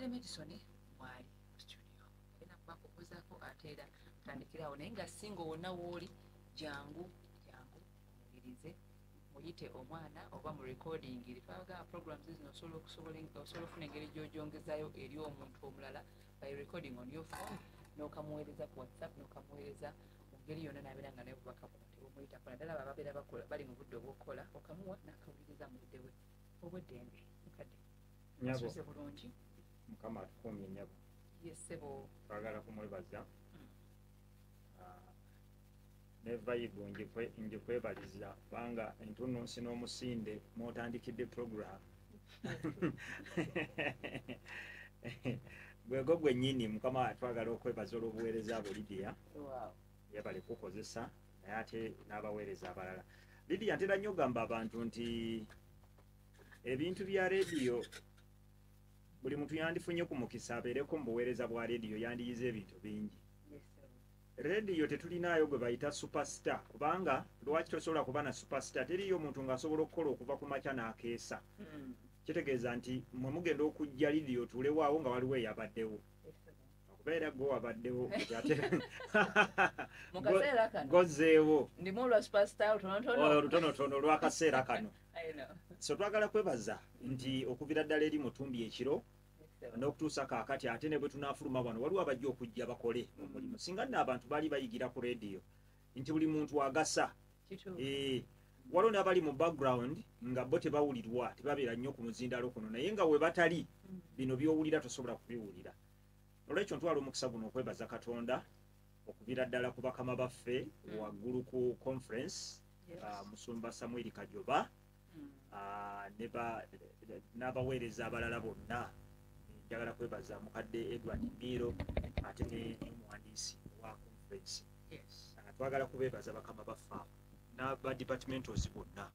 Mukadde Madison mwali mu studio, agenda kubakubuuzaako ate era tutandikirawo, naye nga singa wonna wooli, jangu jangu omuwulirize, muyite omwana oba mu recording. Twagamba programs zino osobola okufuna engeri gy'ogyongezayo eri omuntu omulala by recording on your phone, n'okamuweereza ku WhatsApp, n'okamuweereza mu ngeri yonna n'abeera nga naye obubaka buno tebumuyitako, naddala abo ababeera bakola, bali mu budde obw'okukola, okamuwa n'akawuliriza mu budde bwe obw'eddembe. Mukadde, Nyabo. asuze bulungi? Mukama atukuumye, nnyabo. Ye ssebo. Twagala kumwebaza. Ne vibe ngikwebaliza kubanga entunnunsi n'omusinde mw'otandikidde program gwego gwennyini. Mukama, twagala okwebaza olw'obuweereza bwo, Lidiya. Yebale kukozesa, naye ate n'abaweereza abalala. Lidiya, ntera nnyo ogamba abantu nti ebintu bya rediyo, buli muntu yandifunye ku mukisa abeereko mu buweereza bwa rediyo, yandiyize ebintu bingi. Ye ssebo. Rediyo tetulinaayo gwe bayita superstar, kubanga lwaki tosobola kuba na superstar? Teriyo omuntu ng'asobola okukola okuva ku makya n'akeesa. Kitegeeza nti mwe mugenda okujja lidiyo otuulewaawo nga waliwo eyabaddewo. Ye ssebo. Okubeera gwe wabaddewo kati ate Mu kaseera kano gozeewo. Ndimu olwa superstar olutonotono. Olutonotono olw'akaseera kano. I know. So twagala kwebaza nti okuviira ddala eri mutumbi ekiro Ye ssebo. n'okutuusa kaakati, ate ne bwe tunaafuluma wano waliwo abajja okujja bakole omulimu. Singa nno abantu baali bayigira ku rediyo nti buli muntu agasa. Kituufu. Waliwo n'abali mu background nga bo tebawulirwa, tebabeera nnyo ku muzindaalo kuno, naye nga we batali bino by'owulira tosobola kubiwulira. Olwekyo ntwala omukisa guno okwebaza Katonda okuviira ddala ku bakama baffe waggulu ku conference, Musumba Samuel Kajoba, n'abaweereza abalala bonna. Njagala kwebaza mukadde Edward Miiro ate n'omuwandiisi wa conference. Twagala kubeebaza bakama baffe abo n'aba departmentals bonna.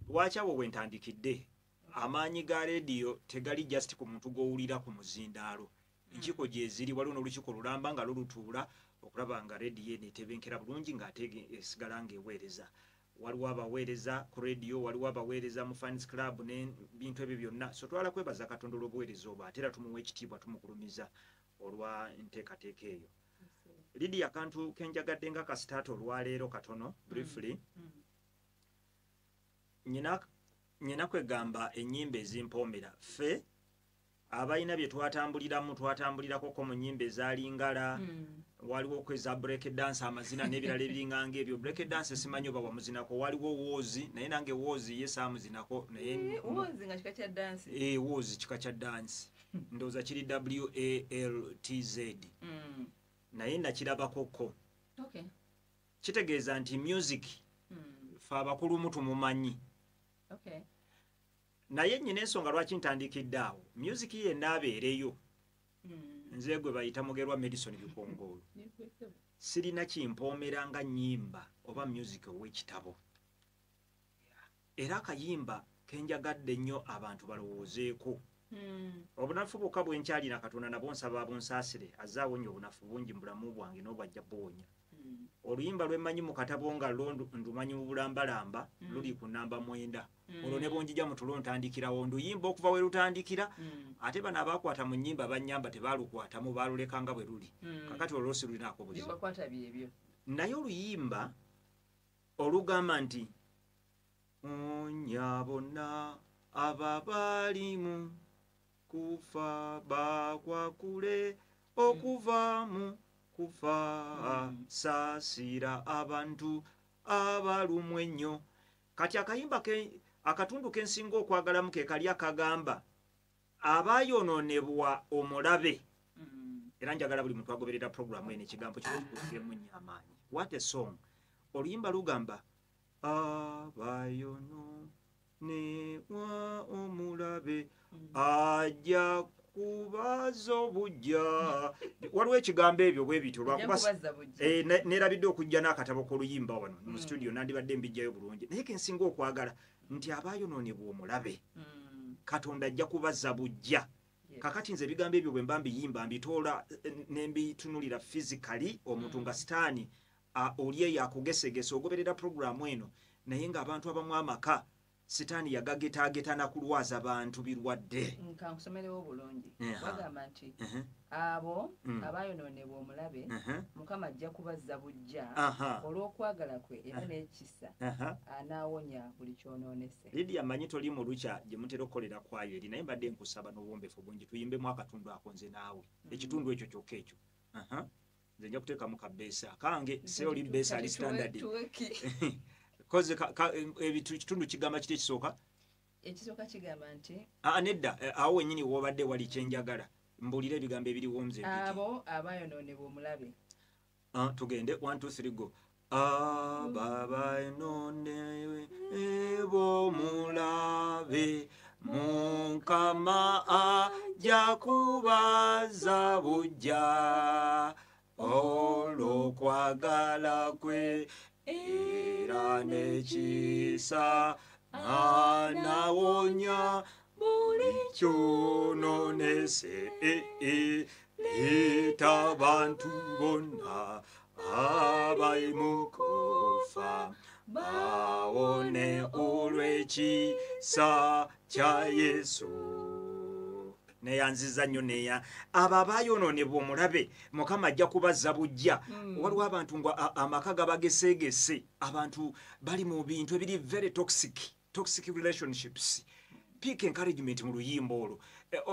Lwaki awo we ntandikidde? Amaanyi ga rediyo tegali just ku muntu gw'owulira ku muzindaalo. Enkiiko gyeziri, waliwo n'olukiiko lulamba nga lulutuula okulaba nga rediyo eno etebenkera bulungi ng'ate esigala ng'eweereza. Waliwo abaweereza ku rediyo, waliwo abaweereza mu fans club n'ebintu ebyo byonna. So twala kwebaza Katonda olw'obuweereza obwo, ate era tumuwa ekitiibwa, tumugulumiza olwa nteekateeka eyo. Lidiya, akantu kenjagadde nga kasitaata olwaleero katono briefly. Nyina kwegamba ennyimba ezimpoomera. Ffe abalina bye twatambuliramu, twatambulirako mu nnyimba ezalingala. Waliwo okweza break dance, amazina n'ebirala ebiringanga ebyo. Break dance simanyi oba wamuzinako. Waliwo waltz, naye nange waltz ye saamuzinako, naye Waltz nga kika kya dance. Waltz kika kya dance, ndowooza kiri waltz. Naye nakirabakoko. Kitegeeza nti music fe abakulumu tumumanyi. Naye nnyina ensonga lwaki ntandikidde awo, music yenna abeereyo. Nze gwe bayita Mugerwa Madison Bikongoolo, sirina kimpoomera nga nnyimba oba music ow'ekitabo. Era akayimba kenjagadde ennyo abantu balowoozeeko. Obunafu bwokka bwenkyalina, Katonda nabwo nsaba bunsaasire, azaawo nnyo obunafu bungi mu bulamu bwange n'obwajja buwonya. Oluyimba lwemmanyi mu katabo nga lwo ndumanyi mu bulambalamba, luli ku namba 9. Olwo ne bwonjija mu tulo ntandikirawo nduyimba okuva we lutandikira. Ate bano abakwata mu nnyimba bannyamba tebaalukwatamu, baaluleka nga bwe luli. Kakati olwo si lulinaako buzibu. Byebakwata byebyo. Naye oluyimba olugamba nti onya bonna ababalimu kufa bakwakule okuva mu kufa, saasira abantu abalumwa ennyo. Kati akayimba ke akatundu kensinga okwagalamu ke kali akagamba abayonoonebwa omulabe. Era njagala buli muntu agoberera puroguramu eno ekigambo kikuggemu nnyo amaanyi. What a song! Oluyimba lugamba abayonoonebwa omulabe ajja kubaza obujja. Waliwo ekigambo ebyo bwe bityo lwakuba Kubazza bujja. Neerabidde okujja n'akatabo k'oluyimba wano mu studio, nandibadde mbijjayo bulungi, naye kensinga okwagala nti abayonoonebwa omulabe, Katonda ajja kubazza bujja. Kakati nze ebigambo ebyo bwe mba mbiyimba mbitoola, ne mbitunulira physically omuntu nga sitaani oli eyo akugesegesa ogoberera puroguramu eno, naye ng'abantu abamu amaka Sitaani yagagetaageta na kulwaza bantu birwadde. Nkankusomerewo bulungi. Bagamba nti abo abayonoonebwa omulabe, Mukama ajja kubazza buggya olw'okwagala kwe era n'ekisa, anaawonya buli kyonoonese. Lydia, mmanyi toli mu lukya gye mutera okukolera kwayo eri, naye mbadde nkusaba n'obuwombeefu bungi tuyimbemu akatundu ako nze naawe, ekitundu ekyo kyokka ekyo. Nze nja kuteekamu ka bass akange, se oli bass ali standard. Koze ekitundu kigamba kiti ekisooka? Ekisooka kigamba nti Aa, nedda, awo wennyini w'obadde wali kyenjagala mbuulire ebigambo ebiriwo nze mbiki. Abo abayonoonebwa omulabe. Ah, tugende, 1 2 3 go. Ababayonoonebwa omulabe, Mukama ajja kubazza buggya olw'okwagala kwe era n'ekisa, anawonya buli kyonoonese. Leeta abantu bonna abali mu kufa bawone olw'ekisa kya Yesu. Neyanziza nnyo neya abo abayonoonebwa omulabe, Mukama ajja kubazza buggya. Waliwo abantu nga amaka gabageseegese, abantu bali mu bintu ebiri very toxic, toxic relationships. Pick encouragement mu luyimba olwo.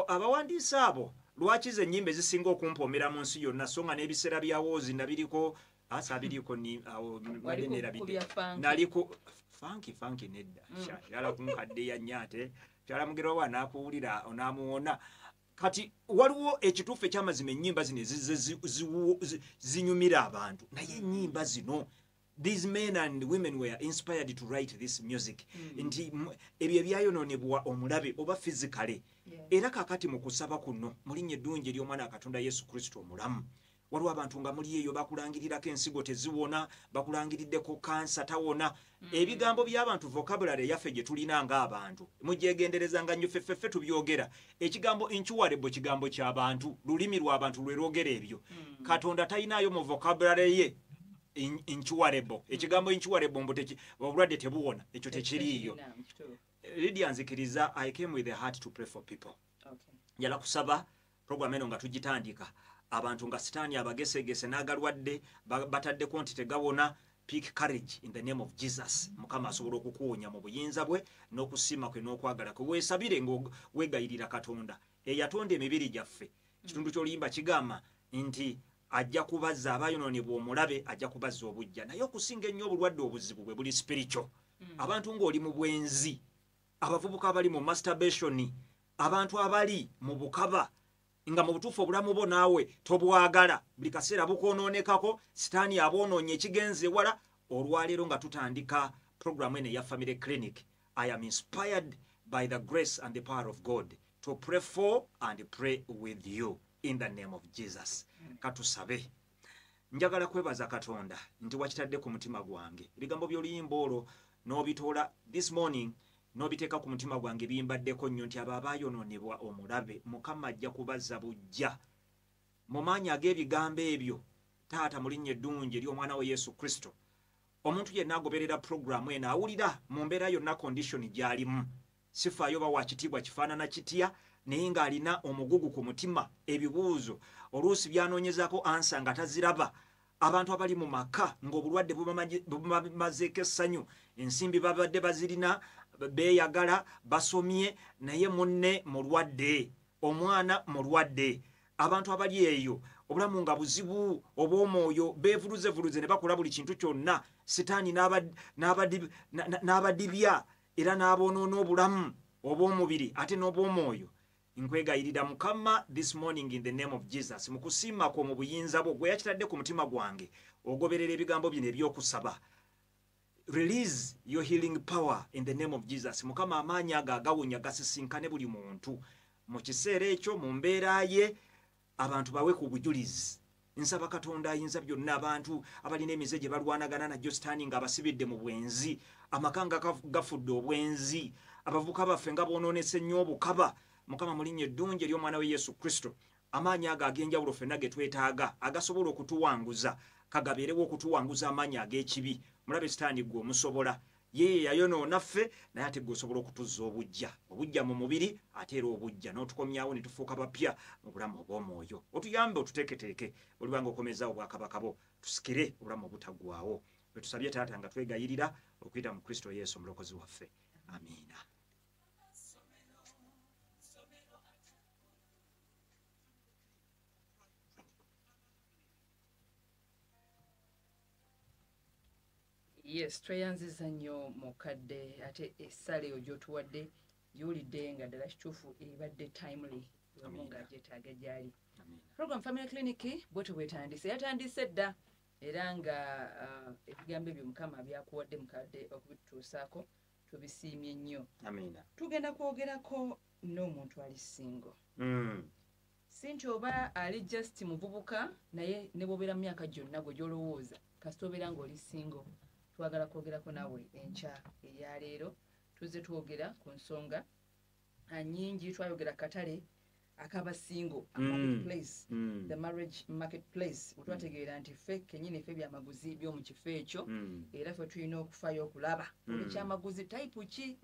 Abawandiisi abo, lwaki ze ennyimba ezisinga okumpoomera mu nsi yonna, so nga n'ebiseera bya woozi nabiriko, asaabiriko ni awo mbadde neerabidde. Naliko funky funky nedda. Yala kunkadde ya nnyo ate kyala mugerwa wa n'akuwulira onaamuwona. Kati waliwo ekituufu ekyamazima, ennyimba zino ezizze zinyumira abantu, naye ennyimba zino, these men and women were inspired to write this music nti ebyo ebyayonoonebwa omulabe oba physically. Era kakati mu kusaba kuno, mu linnya eddungi ery'omwana wa Katonda Yesu Kristo omulamu, waliwo abantu nga muli eyo bakulangirirako ensigo teziwona, bakulangiriddeko kansa tawona. Ebigambo by'abantu, vocabulary eyaffe gye tulina ng'abantu, mugyegenderezanga nnyo. Ffeffeffe tubyogera. Ekigambo incurable kigambo ky'abantu, lulimi lw'abantu lwe lwogera ebyo. Katonda talinaayo mu vocabulary ye incurable. Ekigambo incurable mbu obulwadde tebuwona, ekyo tekiriiyo. Lydia, nzikiriza, I came with a heart to pray for people. Njala kusaba program eno nga tugitandika, abantu nga sitaani abagesegese n'agalwadde bataddeko nti tegawona. Pick courage in the name of Jesus. Mukama asobola okukuwonya mu buyinza bwe n'okusiima kwe n'okwagala kwe. Weesabire ng'weegayirira Katonda eyatonda emibiri gyaffe. Ekitundu ky'oluyimba kigamba nti ajja kubazza abayonoonebwa omulabe, ajja kubazza obujja. Naye okusinga ennyo obulwadde obuzibu bwe buli spiritual. Abantu ng'oli mu bwenzi, abavubuka abali mu masturbation, abantu abali mu bukaba, nga mu butuufu obulamu bwo naawe tobwagala, buli kaseera bukwonoonekako, sitaani aboonoonye ekigenze ewala. Olwaleero nga tutandika programu eno eya Family Clinic, I am inspired by the grace and the power of God to pray for and pray with you in the name of Jesus. Katusabe. Njagala kwebaza Katonda nti wakitadde ku mutima gwange ebigambo by'oluyimba olwo n'obitoola this morning n'obiteeka ku mutima gwange. Bimbaddeko nnyo nti abo abaayonoonebwa omulabe, Mukama ajja kubazza buggya mu maanyi ag'ebigambo ebyo. Taata, mu linnya eddungi ery'omwana we Yesu Kristo, omuntu yenna agoberera puroguramu eno awulira mu mbeera yonna, condition gy'alimu, sifaayo ba wakitiibwa kifaanana kitya, naye ng'alina omugugu ku mutima, ebibuuzo oluusi byanoonyezaako answer nga taziraba, abantu abali mu maka ng'obulwadde bubamazeeko essanyu, ensimbi babadde bazirina, beeyagala, basomye, naye munne mulwadde, omwana mulwadde, abantu abali eyo obulamu nga buzibu obw'omwoyo, beevuluzevuluze ne bakola buli kintu kyonna, sitaani n'abadibya era n'aboonoona obulamu obw'omubiri ate n'obw'omwoyo. Nkwegayirira Mukama, this morning in the name of Jesus, mu kusiima kwo, mu buyinza bwo, gwe yakitadde ku mutima gwange ogoberera ebigambo bino ebyokusaba, release your healing power in the name of Jesus. Mukama, amaanyi ago agawonya gasisinkane buli muntu mu kiseera ekyo mu mbeera ye, abantu bawe ku bujulizi. Nsaba Katonda ayinza byonna, abantu abalina emize gye balwanagana najjo, sitaani nga abasibidde mu bwenzi, amaka nga gafudde obwenzi, abavubuka baffe nga boonoonese nnyo obukaba, Mukama, mu linnya eddungi ery'omwana we Yesu Kristo, amaanyi ago ag'enjawulo ffenna ge twetaaga agasobola okutuwanguza kagabeerewo okutuwanguza amaanyi ag'ekibi. Mulabe sitaani gwe omusobola. Ye yayonoona ffe, naye ate gwe osobola okutuzza obujja, obujja mu mubiri, ate era obujja n'otukomyawo ne tufuuka bapya mu bulamu obw'omwoyo. Otuyambe, otuteeketeeke olibanga okomezaawo obwakabaka bwo, tusikire obulamu obutaggwaawo. Bwe tusabye Taata nga twegayirira okuyita mu Kristo Yesu omulokozi waffe. Amiina. Yes, tweyanziza nnyo mukadde, ate essala eyo gy'otuwadde giwulidde nga ddala kituufu ebadde timely, omu nga gyetaaga gyali. Program Family Clinic bwetyo bwetandise, yatandise dda, era nga ebigambo ebyo Mukama byakuwadde mukadde okubituusaako tubisiimye nnyo. Tugenda kwogerako n'omuntu ali single. Si nti oba ali just muvubuka, naye ne bw'obeera mu myaka gyonna gwe gy'olowooza, kasita obeera ng'oli single, twagala kwogerako naawe enkya eyaleero. Tuzze twogera ku nsonga nnyingi, twayogera katale ak'abasingo, marketplace, the marriage marketplace, wetwategeera nti ffe kennyini ffe byamaguzi by'omu kifo ekyo, era ffe tulina okufaayo okulaba oli kyamaguzi type ki,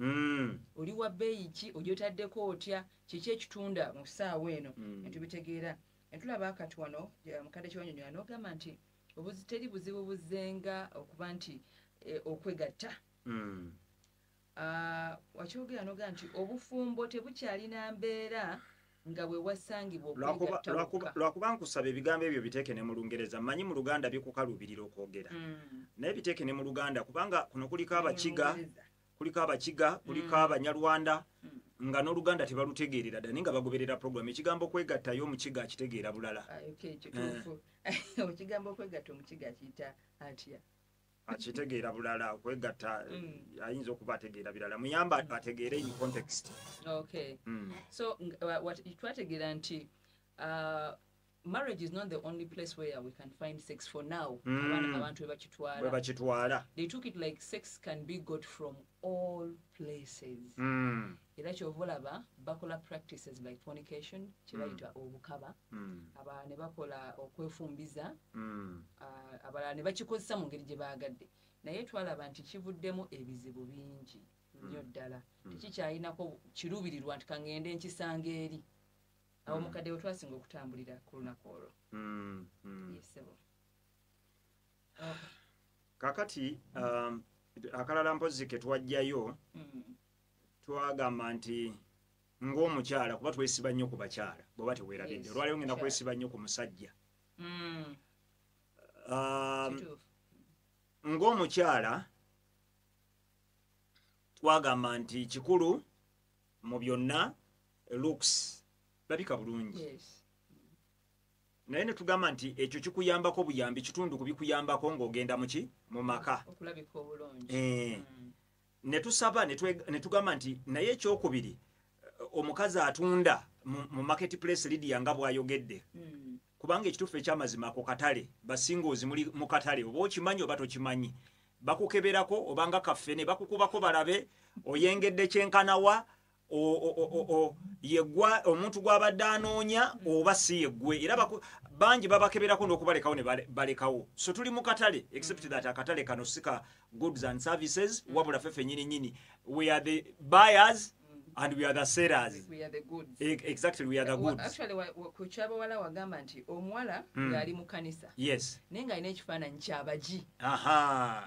oli wa bbeeyi ki, ogyetaddeko otya, kiki ekitunda mu ssaawa eno, netubitegeera. Netulaba kati wano mukadde kyewanyonyola n'ogamba nti teri buzibu buzenga okuba nti okwegatta. Wakyogera n'ogamba nti obufumbo tebukyalina mbeera nga bwe wasangibwa okwegatta. Lwakuba nkusaba ebigambo ebyo biteeke ne mu Lungereza. Mmanyi mu Luganda bikukaluubirira okwogera, naye biteeke ne mu Luganda, kubanga kuno kuliko Abakiga, kuliko Abakiga, kuliko Abanyarwanda, nga n'Oluganda tebalutegeerera ddala, naye nga bagoberera program. Ekigambo okwegattayo Omukiga akitegeera bulala. Kituufu, ekigambo okwegatta Omukiga akiyita atya? Akitegeera bulala. Okwegatta ayinza okuba ategeera birala, muyamba ategeere in context. Okay. So twategeera nti marriage is not the only place where we can find sex for now. Abantu bwe bakitwala. Bakitwala. They took it like sex can be got from all places. Era kyova olaba bakola practices like fornication, kye bayita obukaba, abalala ne bakola okwefumbiza, abalala ne bakikozesa mu ngeri gye baagadde. Naye twalaba nti kivuddemu ebizibu bingi nnyo ddala. Tekikyalinako kiruubirirwa nti kaŋŋende nkisanga eri awo. Mukadde we twasinga okutambulira ku lunaku olwo. Yes, ssebo. Kakati akalala mpozi ke twajjayo, twagamba nti ng'omukyala, kuba twesiba nnyo ku bakyala, bw'oba teweerabidde, olwaleero ngenda kwesiba nnyo ku musajja. Ng'omukyala twagamba nti kikulu mu byonna looks, labika bulungi. Naye ne tugamba nti ekyo kikuyambako buyambi, kitundu ku bikuyambako ng'ogenda muki mu maka. Okulabika obulungi. Ne tusaba ne tugamba nti naye ekyokubiri, omukazi atunda mu market place, Lydia nga bw'ayogedde, kubanga ekituufu ekyamazima ako katale, basingoozi muli mu katale, oba okimanyi oba tokimanyi, bakukeberako obanga kaffe ne bakukubako balabe oyengedde kyenkanawa, yeggwa omuntu gw'abadde anoonya oba si yeggwe. Era bangi babakeberako n'okubalekawo ne balekawo. So tuli mu katale, except that akatale kano si ka goods and services, wabula ffe ffennyini nnyini we are the buyers and we are the sellers. We are the goods. Exactly, we are the goods. Actually, ku kyabawala wagamba nti omuwala ng'ali mu kanisa, naye ng'alina ekifaananyi kyabagi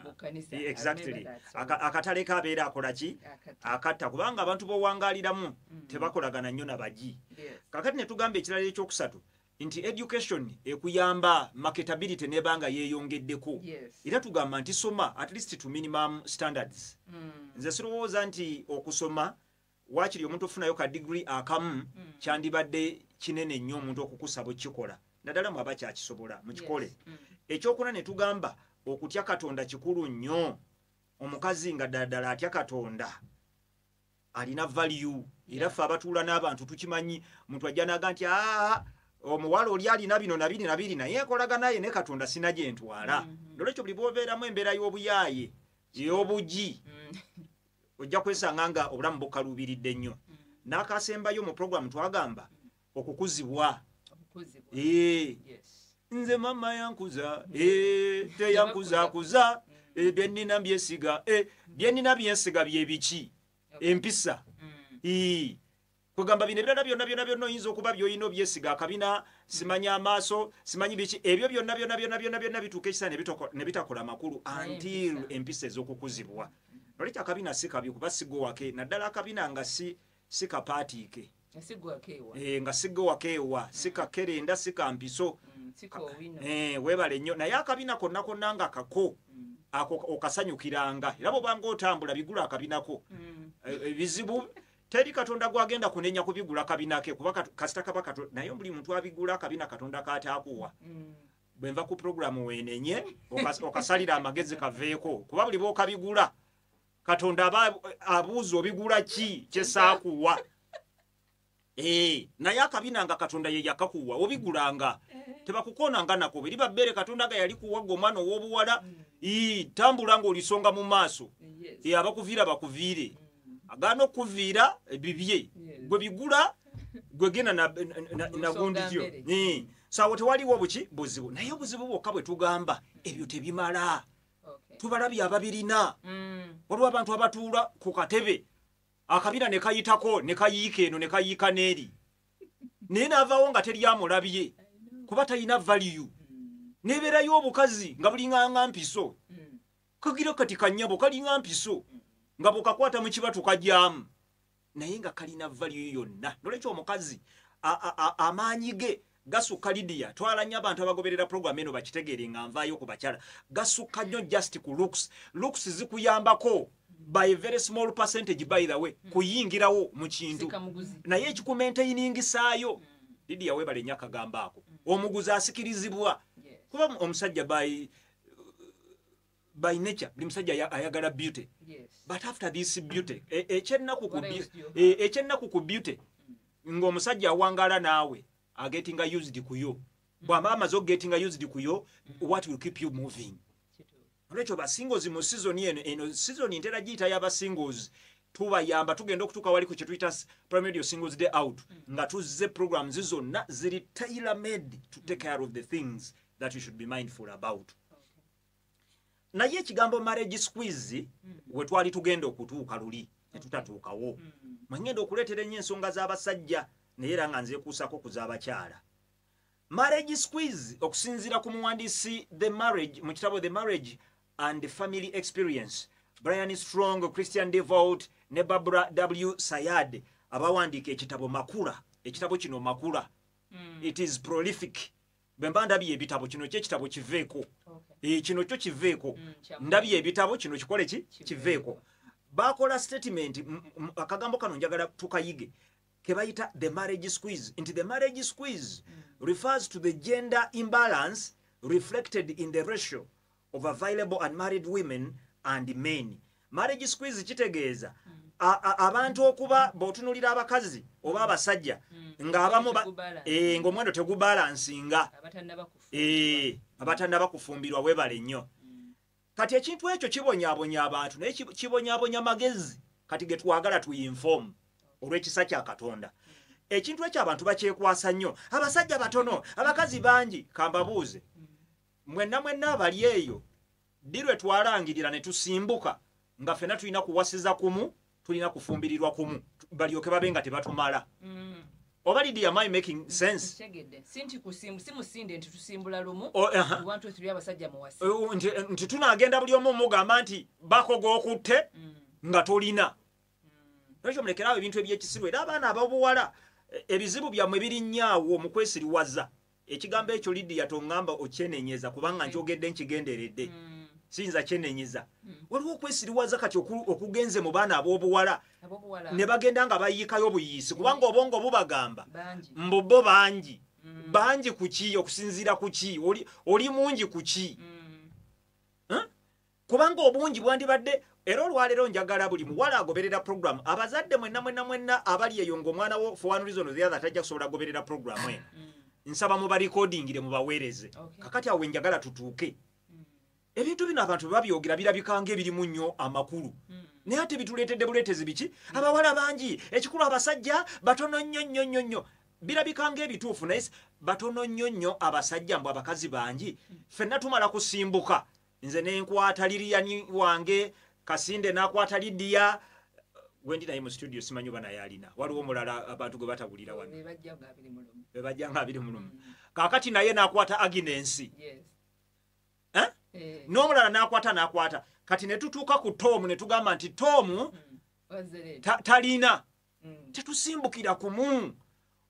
mu kanisa. I remember that. Akatale kabeera akola ki? Akatta, kubanga abantu b'owangaaliramu tebakolagana nnyo na bagi. Kakati ne tugamba ekirala ekyokusatu nti education ekuyamba marketability nebanga yeeyongeddeko. Era tugamba nti soma at least to minimum standards. Nze sirowooza nti okusoma waakiri omuntu ofunayo ka degree akamu kyandibadde kinene nnyo omuntu okukusaba okukikola, naddala mu aba kyakisobola mukikole. Ekyokuna ne tugamba okutya Katonda kikulu nnyo. Omukazi nga ddala ddala atya Katonda alina value. Era ffe abatuula n'abantu tukimanyi, muntu ajja n'aga nti aa omuwala oli alina bino nabiri nabiri, naye enkolagana ye ne Katonda sina gye ntwala. Nolwekyo buli bw'obeeramu embeera y'obuyaaye ey'obugi, ojja kwesanga nga obulamu bukaluubiridde nnyo. N'akasembayo mu program twagamba okukuzibwa. Okukuzibwa. Nze mama yankuza, teyankuzakuza. Byenina byesiga, byenina byensiga byebiki? Empisa. Kugamba bino ebirala byonna byonna byonna oyinza okuba by'olina obyesiga, akabina, simanyi amaaso, simanyi biki, ebyo byonna byonna byonna byonna byonna bituuka ekisa ne bitakola makulu until empisa ez'okukuzibwa. Nolwekyo akabina si kabi kuba sigowake, naddala akabina nga si kapaatiike, nga sigowake ewa, si kakerenda, si kampiso. Weebale nnyo. Naye akabina konna konna nga kako, ako okasanyukiranga, era bw'obanga otambula bigula akabinako. Ebizibu teri Katonda gwagenda kunenya kubigula kabina ke, kuba kasita kaba kato. Naye buli muntu abigula akabina Katonda kataakuwa, bwe nva ku puroguramu weenenye, okasalira amagezi kaveeko, kuba buli bw'okabigula Katonda aba abuuza obigula ki kyesaakuwa. Naye akabina nga Katonda ye yakakuwa, obigulanga tebakukoonanga nako, bwe liba bbere Katonda nga yali kuwa gwe omwana ow'obuwala, tambula ng'olisonga mu maaso. Abakuviira bakuviire, agaana okuviira bibye, gwe bigula, gwe genda na gundi gyo. So awo tewaliwo buki buzibu. Naye obuzibu bwokka bwe tugamba ebyo tebimala. Tubalabye ababirina. Waliwo abantu abatuula ku katebe, akabina ne kayitako ne kayiika eno ne kayiika n'eri, naye n'avaawo nga teryamulabye kuba talina value. Nebeerayo obukazi nga bulinganga mpiso, kagira kati kanyabo kalinga mpiso, nga bw'okakwata mu kibatu kajyamu, naye nga kalina value yonna. Nolwekyo omukazi amaanyi ge gasukka. Lidiya, twala nnyo abantu abagoberera program eno bakitegeere nga nvaayo ku bakyala. Gasukka nnyo just ku looks. Looks zikuyambako by a very small percentage, by the way, kuyingirawo mu kintu, naye ekikumaintainingisaayo, Lidiya weebale nnyo akagamba ako, omuguzi asikirizibwa, kuba omusajja by nature buli musajja ayagala beauty. But after this beauty, ekyennaku ku beauty, ng'omusajja awangaala naawe agettinga used kuyo. Bw'aba amaze okugettinga used kuyo, what will keep you moving? Olwekyo basingles mu season eno, eno season ntera giyita y'abasingles, tubayamba. Tugenda okutuuka wali ku kyetuyita Prime Radio Singles Day Out, nga tuzze programs zonna ziri tailor made to take care of the things that you should be mindful about. Naye ekigambo marriage squeeze, we twali tugenda okutuuka luli netutatuukawo, mwengenda okuleetera ennyo ensonga z'abasajja, naye era nga nzeekuusako ku z'abakyala. Marriage squeeze, okusinziira ku muwandiisi the marriage mu kitabo The Marriage and Family Experience, Brian Strong, Christian Devault ne Barbara W Sayad, abawandiika ekitabo Makula. Ekitabo kino Makula, it is prolific. Bwe mba ndabye ebitabo, kino kyekitabo kiveeko. Kino kyo kiveeko. Ndabye ebitabo, kino kikole ki? Kiveeko. Bakola statement, akagambo kano njagala tukayige, ke bayita the marriage squeeze, nti the marriage squeeze refers to the gender imbalance reflected in the ratio of available unmarried women and men. Marriage squeeze kitegeeza abantu okuba bw'otunuulira abakazi oba abasajja ng'abamu ng'omuwendo tegubalansinga, abatannaba kufumbirwa. Weebale nnyo. Kati ekintu ekyo kibonyaabonya abantu, naye kibonyaabonya magezi kati ge twagala tuinform olw'ekisa kya Katonda. Ekintu ekyo abantu bakyekwasa nnyo, abasajja batono, abakazi bangi. Kambabuuze mwenna mwenna abali eyo, ddi lwe twalangirira ne tusimbuka nga ffenna tulina kuwasiza kumu, tulina kufumbirirwa kumu, balyoke babe nga tebatumala? Oba Lydia, am I making sense? Nkitegedde. Si nti si musinde nti tusimbula lumu. 1 2 3, abasajja muwasi. Nti tunaagenda buli omu mugamba nti bakoga okutte nga tolina. Lwekyo mulekerawo ebintu ebyekisiru. Era abaana ab'obuwala, ebizibu byammwe biri nnyo mu kwesiriwaza. Ekigambo ekyo, Lidiya, toŋŋamba okyenenyeza, kubanga nkyogedde nkigenderedde. Siyinza kyenenyeza. Waliwo okwesiriwaza kati okugenze mu baana ab'obuwala, Ab'obuwala. ne bagenda nga bayiikayo buyiisi, kubanga obwongo bubagamba Bangi. mbu bo bangi. Bangi ku ki? Okusinziira ku ki? Oli mungi ku ki? Huh? Kubanga obungi bwandibadde. Era olwaleero njagala buli muwala agoberera program, abazadde mwenna mwenna mwenna abali eyo ng'omwana wo for one reason or the other tajja kusobola kugoberera program eno, nsaba mubarecordingire mubaweereze. Kakati awo wenjagala tutuuke. Ebintu bino abantu bwe babyogera birabika ng'ebirimu nnyo amakulu, naye ate bituleetedde buleetezi biki? Abawala bangi, ekikulu abasajja batono nnyo nnyo nnyo nnyo. Birabika ng'ebituufu, naye batono nnyo nnyo abasajja, mbu abakazi bangi. Ffenna tumala kusimbuka. Nze nenkwata Lilian wange, Kasinde nakwata Lydia gwendi naye mu studio, simanyi oba naye alina. Waliwo omulala abantu gwe batabulira wano. Bebajja nga 21. Bebajja nga 21. Kaakati naye nakwata Agnes. Eh? N'omulala nakwata. Kati ne tutuuka ku Tom ne tugamba nti Tom talina. Tetusimbukira kumu.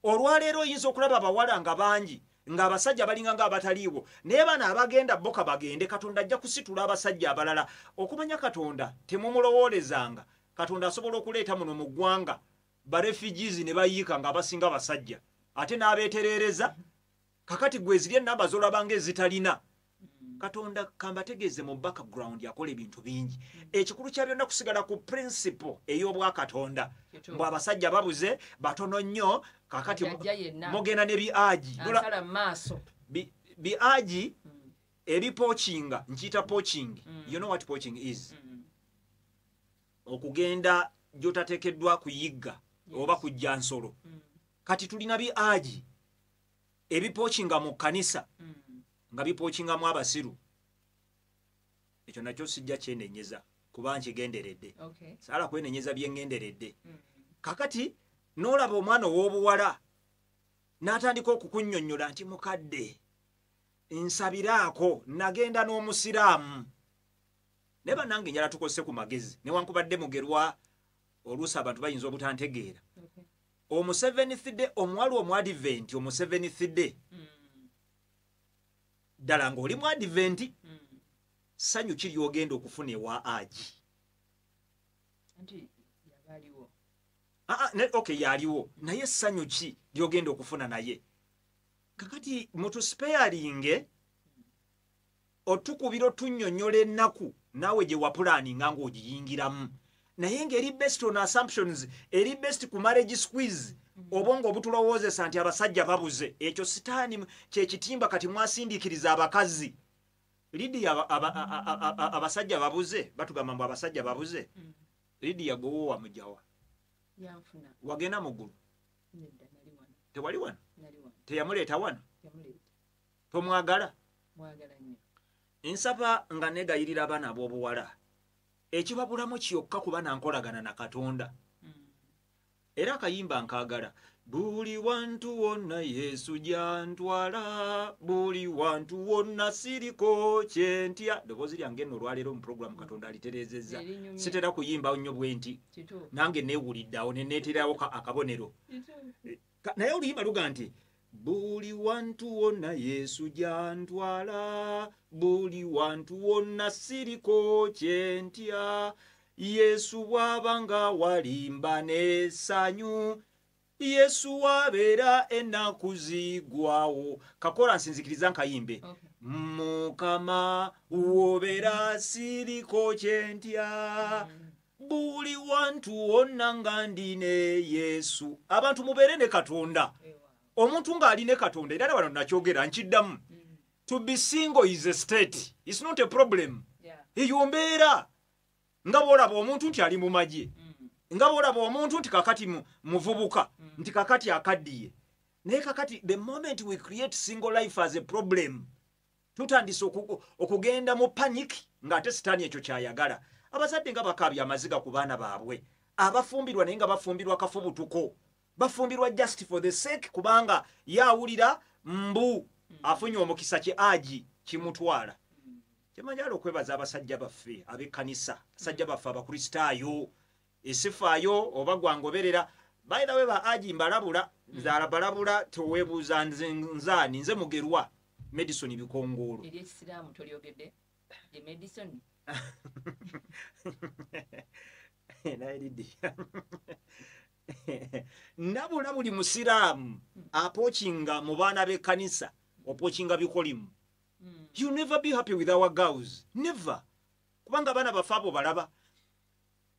Olwaleero oyinza okulaba abawala nga bangi, ng'abasajja balinga ng'abataliiwo, naye bano abagenda boka bagende. Katonda ajja kusitula abasajja abalala. Okumanya Katonda temumulowoolezanga. Katonda asobola okuleeta muno mu ggwanga ba refugees ne bayiika ng'abasinga basajja, ate n'abeetereereza. Kakati gwe ziri ennamba z'olaba ng'ezitalina. Katonda kambategeeze, mu background yakola ebintu bingi. Ekikulu kya byonna kusigala ku principle ey'obwakatonda. Mbw abasajja babuze, batono nnyo. Kakati mugenda ne biaji biaji ebipoachinga, nkiyita poaching. You know what poaching is? Okugenda gy'otateekeddwa kuyigga oba kujja nsolo. Kati tulina biaji ebipoachinga mu kkanisa, nga bipoachingamu abasiru. Ekyo nakyo sijja kyenenyeza kuba nkigenderedde. Saala kwenenyeza byengenderedde. Kakati n'olaba omwana ow'obuwala n'atandika okukunnyonnyola nti, "Mukadde, nsabiraako, nagenda n'omusiraamu." Naye bannange, njala tukozese ku magezi, newankubadde mugerwa oluusi abantu bayinza obutantegeera. Omu Seventh Day, omuwala omuadvent, omu Seventh Day, ddala ng'oli mu Advent, ssanyu ki ly'ogenda okufuna ewa aji? Okay, yaliwo, naye ssanyu ki ly'ogenda okufuna? Naye kakati mutusparinge otukubira, otunnyonnyola ennaku naawe gye waplanninga ng'ogiyingiramu, naye ng'eri based on assumptions, eri based ku marriage squeeze, obwongo obutulowoozesa nti abasajja babuze. Ekyo sitaani kyekitimba kati mwasindiikiriza abakazi. Lidiya, abasajja babuze, batugamba mbu abasajja babuze. Lidiya, gowo wamugjawa? Wagenda mu ggulu? Tewali wano? Teyamuleeta wano? Tomwagala? Nsaba nga negayirira abaana ab'obuwala, ekibabulamu kyokka kuba nankolagana na Katonda. Era akayimba nkaagala: "Buli wantu wonna Yesu gyantwala, buli wantu wonna siriko kyentya." Ddoboozi lyange nno olwaleero mu puroguramu Katonda alitereezezza. Sitera kuyimba nnyo bwe nti, nange neewulidde awo ne neeterawo akabonero. Naye oluyimba luga nti, "Buli wantu wonna Yesu gyantwala, buli wantu wonna siriko kyentya, Yesu bw'aba nga walimba n'essanyu, Yesu wabeera ennaku zigwawo." Kakola nsinzikiriza nkayimbe. "Mukama wobeera siriko kyentya, buli wantu wonna nga ndi ne Yesu." Abantu mubeere ne Katonda. Omuntu ng'ali ne Katonda, era wano nakyogera nkiddamu, to be single is a state, it's not a problem. Eyo mbeera, nga bw'olaba omuntu nti ali mu magye, nga bw'olaba omuntu nti kakati muvubuka, nti kakati akaddiye. Naye kakati the moment we create single life as a problem, tutandise okugenda mu panic, ng'ate sitaani ekyo kyayagala. Abazadde nga bakaabya amaziga ku baana baabwe abafumbirwa, naye nga bafumbirwa kafubutuko, bafumbirwa just for the sake, kubanga yaawulira mbu afunye omukisa, kye agi kimutwala. Kyemanjala okwebaza abasajja baffe ab'ekkanisa, abasajja baffe abakristaayo, esifaayo oba gwangoberera. By the way, ba agi mbalabula, nze alabalabula, teweebuuza nze nzaani. Nze Mugerwa Madison Bikongoolo. Eryekisiraamu tolyogedde, ye Madison. Naye Lidia, ndabula buli musiraamu apoachinga mu baana b'ekkanisa, opoachinga bikolimu. You never be happy with our girls, never, kubanga abaana baffe abo balaba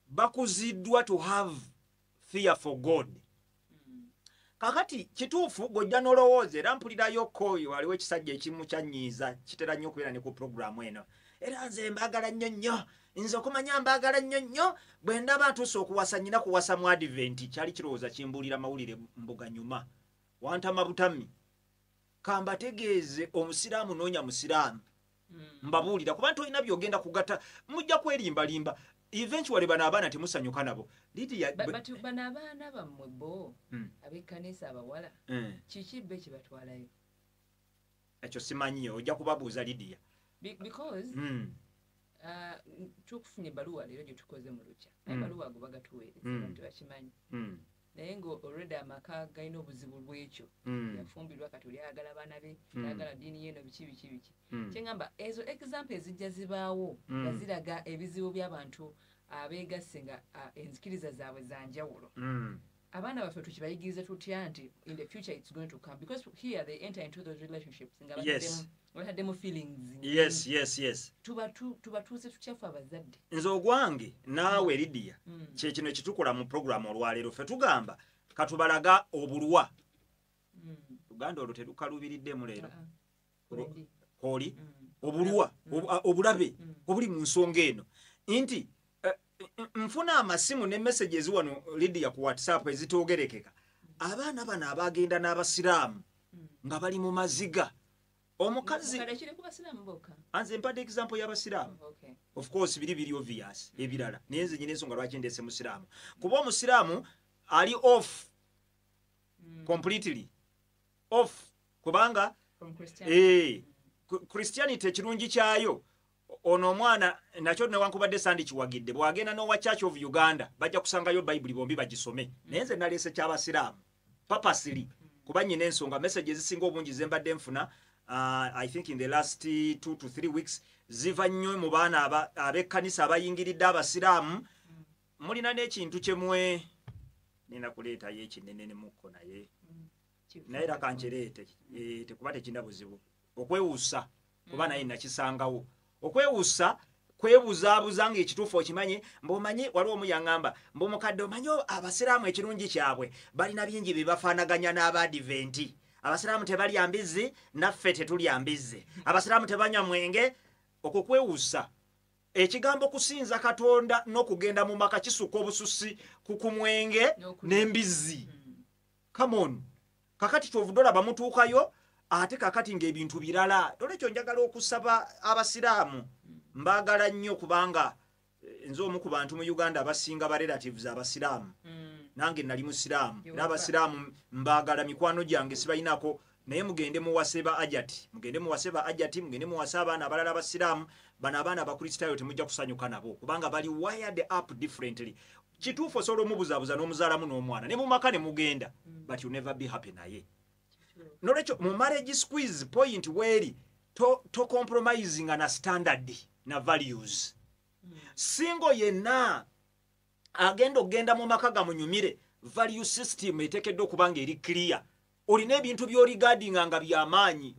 bakuziddwa to have fear for God. Kakati kituufu gojja n'olowooza, era mpulirayo koyo waliwo ekisajja ekimu kyanyiiza, kitera nnyo okubeera ne ku puroguramu eno. Era nze mbaagala nnyo nnyo, nze okumanya mbaagala nnyo nnyo, bwe ndaba ntuuse okuwasa, nyina kuwasa mu Advent. Kyali kirowooza kimbuulira mawulire mbuga nyuma wantama butami. Kambategeeze, omusiraamu noonya musiraamu. Mbabuulira, kuba nti olina byogenda kugatta, mujja kwerimbalimba. Eventually bano abaana temusanyuka nabo. Lydia, But bano abaana bammwe bo ab'ekkanisa abawala, kiki be kibatwalayo? Ekyo simanyi, ojja kubabuuza, Lydia. Because tukufunye ebbaluwa leero gye tukoze mu lukya. Ebbaluwa ago bagatuweereza, abantu bakimanyi. Naye nga already amaka galina obuzibu bw'ekyo. Yafumbirwa, kati oli ayagala abaana be, ayagala ddiini yeno, biki biki biki. Kyeŋŋamba, ezo example ezijja zibaawo nga ziraga ebizibu by'abantu abeegasse nga enzikiriza zaabwe za njawulo. Abaana baffe tukibayigirize tutya nti in the future it's going to come? Because here they enter into those relationships nga bataddemu feelings. Yes. Tubatuuse tutya ffe abazadde? Nze ogwange naawe, Lydia, kyekino ekitukola mu programu olwaleero. Ffe tugamba katubalaga obulwa. Luganda olwo terukalubiriddemu leero. Already. Kooli obulwa, obulabe obuli mu nsonga eno nti nfuna amasimu ne messages wano, Lydia, ku WhatsApp ezitoogerekeka. Abaana bano abagenda n'abasiraamu nga bali mu maziga, omukazi Kale kiri ku basiraamu bokka? Anze mpadde example y'abasiraamu. Of course biri obvious ebirala, naye nze nyina ensonga lwaki ndeese musiraamu, kuba omusiraamu ali off, completely off, kubanga From Christianity. Christianity ekirungi kyayo, ono omwana nakyo newankubadde sandikiwagidde, bw'agenda n'owa Church of Uganda bajja kusangayo Bayibuli bombi bagisome. Naye nze naleese kyabasiraamu purposely kuba nyina ensonga. Message ezisinga obungi ze mbadde nfuna, I think in the last 2 to 3 weeks, ziva nnyo mu baana ab'ekkanisa abayingiridde abasiraamu. Mulina n'ekintu kyemwe nina kuleetayo ekinene nemukko, naye naye era kankireete. Tekuba tekina buzibu okwewuusa, kuba naye nakisangawo. Okwewuusa kwebuzaabuza ng'ekituufu okimanyi. Mbw'omanyi, waliwo omu yaŋŋamba, mbw'omukadde omanyi abasiraamu ekirungi kyabwe balina bingi bye bafaanaganya n'abaadiventi. Abasiraamu tebalya mbizzi, naffe tetulya mbizzi. Abasiraamu tebanywa mwenge. Okwo kwewuusa. Ekigambo kusinza Katonda n'okugenda mu maka kisukka obususi ku mwenge N'okulya. n'embizzi. Come on, kakati kyovudde olaba mutuukayo ate kakati ng'ebintu birala. Tolekyo njagala okusaba abasiraamu, mbaagala nnyo, kubanga nze omu ku bantu mu Uganda abasinga ba relatives abasiraamu. Nange nali musiraamu. Yewaka. Era abasiraamu mbaagala, mikwano gyange, sibayinako. Naye mugende muwase ba ajati, mugende muwase ba ajati, mugende muwase abaana abalala abasiraamu. Bano abaana abakristaayo temujja kusanyuka nabo, kubanga bali wired up differently. Kituufu osobola omubuzaabuza n'omuzaalamu n'omwana ne mumaka ne mugenda, but you never be happy naye. Nolwekyo mu marriage squeeze point weeri to compromising na standard na values. Single yenna agenda okugenda mu maka gamunyumire, value system eteekeddwa okuba nga eri clear. Olina ebintu by'oregardinga nga byamaanyi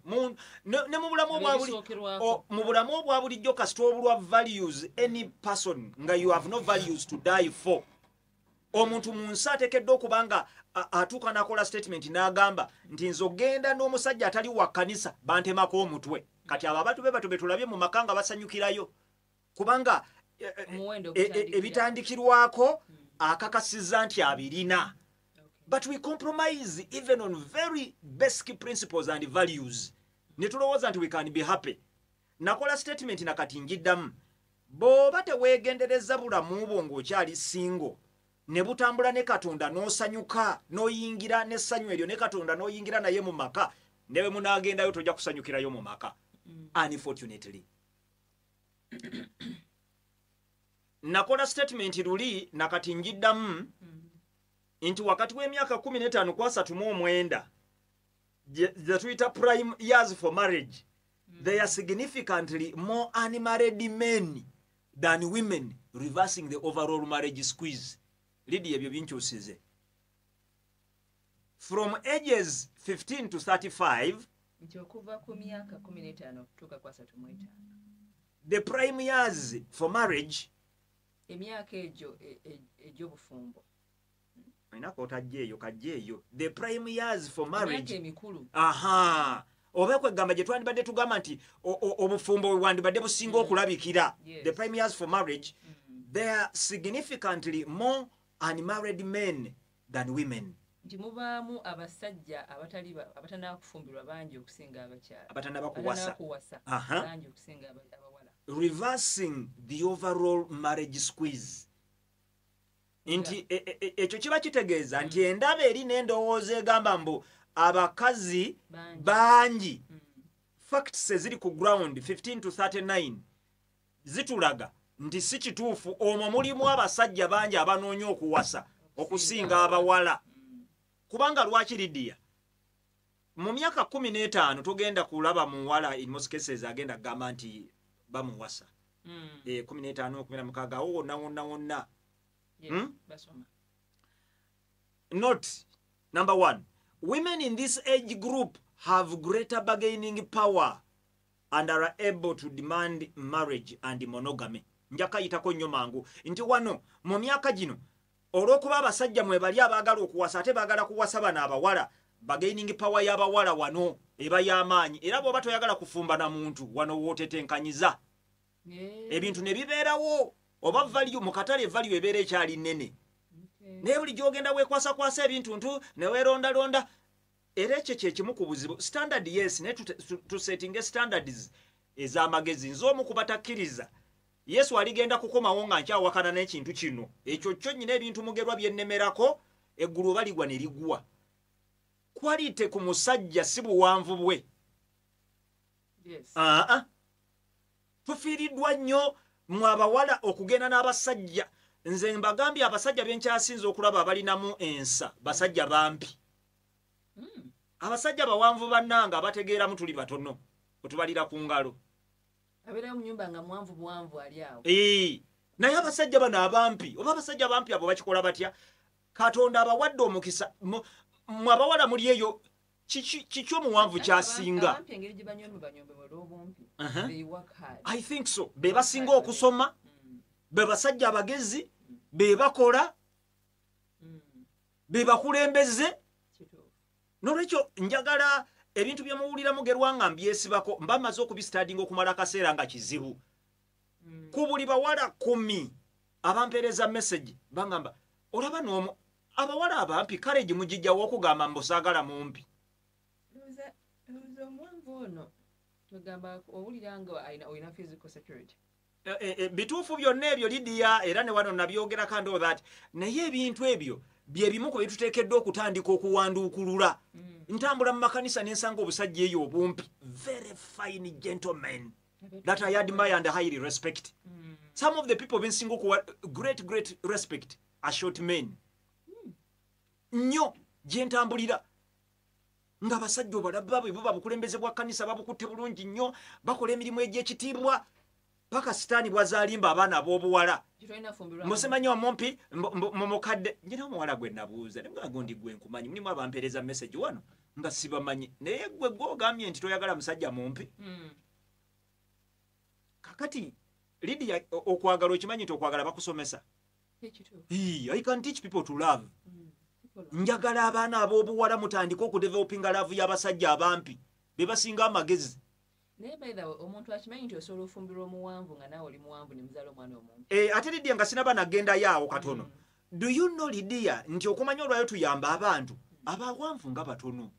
ne mu bulamu obwa buli Ebisookerwako. Mu bulamu obwa bulijjo, kasita obulwa values, any person nga you have no values to die for. Omuntu mu nsi ateekeddwa okuba nga atuuka n'akola statement n'agamba nti nze ogenda n'omusajja atali wa kkanisa bantemako omutwe. Kati abo abantu be bato be tulabye mu maka nga basanyukirayo, kubanga Omuwendo ogutandikira. ebitandikirwako akakasiza nti abirina. But we compromise even on very basic principles and values, ne tulowooza nti we can be happy. Nakola statement nakati njiddamu: bw'oba teweegendereza bulamu bwo ng'okyali single ne butambula ne Katonda n'osanyuka n'oyingira n'essanyu eryo ne Katonda n'oyingira naye mu maka, ne bwe munaagendayo tojja kusanyukirayo mu maka. Unfortunately, nakola statement luli nakati njiddamu nti wakati w'emyaka 15 ku 39, ze tuyita prime years for marriage, there are significantly more unmarried men than women, reversing the overall marriage squeeze. Lydia, ebyo binkyusize. From ages 15 to 35, Nti okuva ku myaka 15 okutuuka ku 35, the prime years for marriage, emyaka egyo egy'obufumbo, olina kotajja eyo, kajja eyo, the prime years for emyaka marriage, emikulu, aha, oba kwegamba gye twandibadde tugamba nti obufumbo bwe bwandibadde businga okulabikira, the prime years for marriage, there are significantly more unmarried men than women. Nti mubaamu abasajja abatanakufumbirwa bangi okusinga abakyala. Abatannaba kuwasa. Abatannaba kuwasa bangi okusinga abawala. Reversing the overall marriage squeeze. Nti ekyo kiba kitegeeza nti endaba eri n'endowooza egamba mbu abakazi bangi. Facts eziri ku ground 15 to 39 zitulaga nti si kituufu, omwo mulimu abasajja bangi abanoonya okuwasa okusinga abawala. Kubanga lwaki Lydia mu myaka 15 togenda kulaba muwala in most cases agenda kugamba nti bamuwasa. 15, 16 awo wonna wonna wonna. Basoma. Note number 1, women in this age group have greater bargaining power and are able to demand marriage and monogamy. Njakayitako nnyo mangu nti wano mu myaka gino olw'okuba abasajja mwe bali abaagala okuwasa ate baagala kuwasa bano abawala, bargaining power y'abawala wano eba y'amaanyi, era bw'oba toyagala kufumba na muntu wano wootetenkanyiza ebintu ne bibeerawo, oba value mu katale value ebeera ekyali nnene. Naye buli gy'ogenda weekwasakwasa ebintu ntu ne weerondalonda, era ekyo kye kimu ku buzibu. Standard yes, naye tusetinge standards ez'amagezi. Nze omu ku batakkiriza Yesu aligenda kukomawo nga nkyawakana n'ekintu kino, ekyo kyo nnyina ebintu Mugerwa bye nnemerako, eggulu oba ligwa ne ligwa. Quality ku musajja si buwanvu bwe. Tufiiriddwa nnyo mwe abawala okugenda n'abasajja. Nze mbagambye abasajja be nkyasinze okulaba abalinamu ensa basajja bampi. Abasajja bawanvu bannange abategeeramu tuli batono, otubalira ku ngalo. Abeera mu nnyumba nga muwanvu buwanvu ali awo. Naye abasajja bano abampi, oba abasajja abampi abo bakikola batya? Katonda abawadde omukisa. Mwe abawala muli eyo, kiki omuwanvu kyasinga? Abampi engeri gye banyombe banyombe olw'obumpi. They work hard. I think so. Be basinga okusoma, be basajja abagezi, be bakola, be bakulembeze. Nolwekyo njagala ebintu bye muwulira Mugerwa nga mbyesibako, mba mmaze okubistadinga okumala akaseera nga kizibu. Ku buli bawala 10 abampeereza message bangamba olaba n'omu abawala abampi courage mugijjawo okugamba mbu saagala mumpi. Ndowooza omuwanvu ono togamba owulira nga olina physical security. Bituufu byonna ebyo Lydia, era ne wano nabyogerako and all that, naye ebintu ebyo bye bimu ku bituteekeddwa okutandika okuwanduukulula. Ntambula mu makanisa ne nsanga obusajja eyo obumpi, very fine gentlemen that I admire and highly respect. Some of the people bensinga okuwa great great respect are short men. Nnyo gye ntambulira nga abasajja obalaba bwe buba bukulembeze bwa kkanisa babukutte bulungi nnyo, bakola emirimu egy'ekitiibwa paka sitaani bw'azaalimba abaana ab'obuwala. Musimanyi omumpi mumukadde. Nnyina omuwala gwe nabuuza ne mugamba ndi gwe nkumanyi, mulimu abampeereza message wano nga sibamanyi, naye gwe gw'ogambye nti toyagala musajja mumpi. Kakati Lydia, okwagala okimanyi nti okwagala bakusomesa. I can teach people to love. Njagala abaana ab'obuwala mutandike okudevelopinga love y'abasajja abampi be basinga amagezi. Naye by the way, omuntu akimanyi nti osobola ofumbirwa omuwanvu nga naawe oli muwanvu ne muzaala omwana omumpi. Ate Lydia nga sinaba nagendayo awo katono. Do you know Lydia nti okumanya olwayo tuyamba abantu abawanvu nga batono.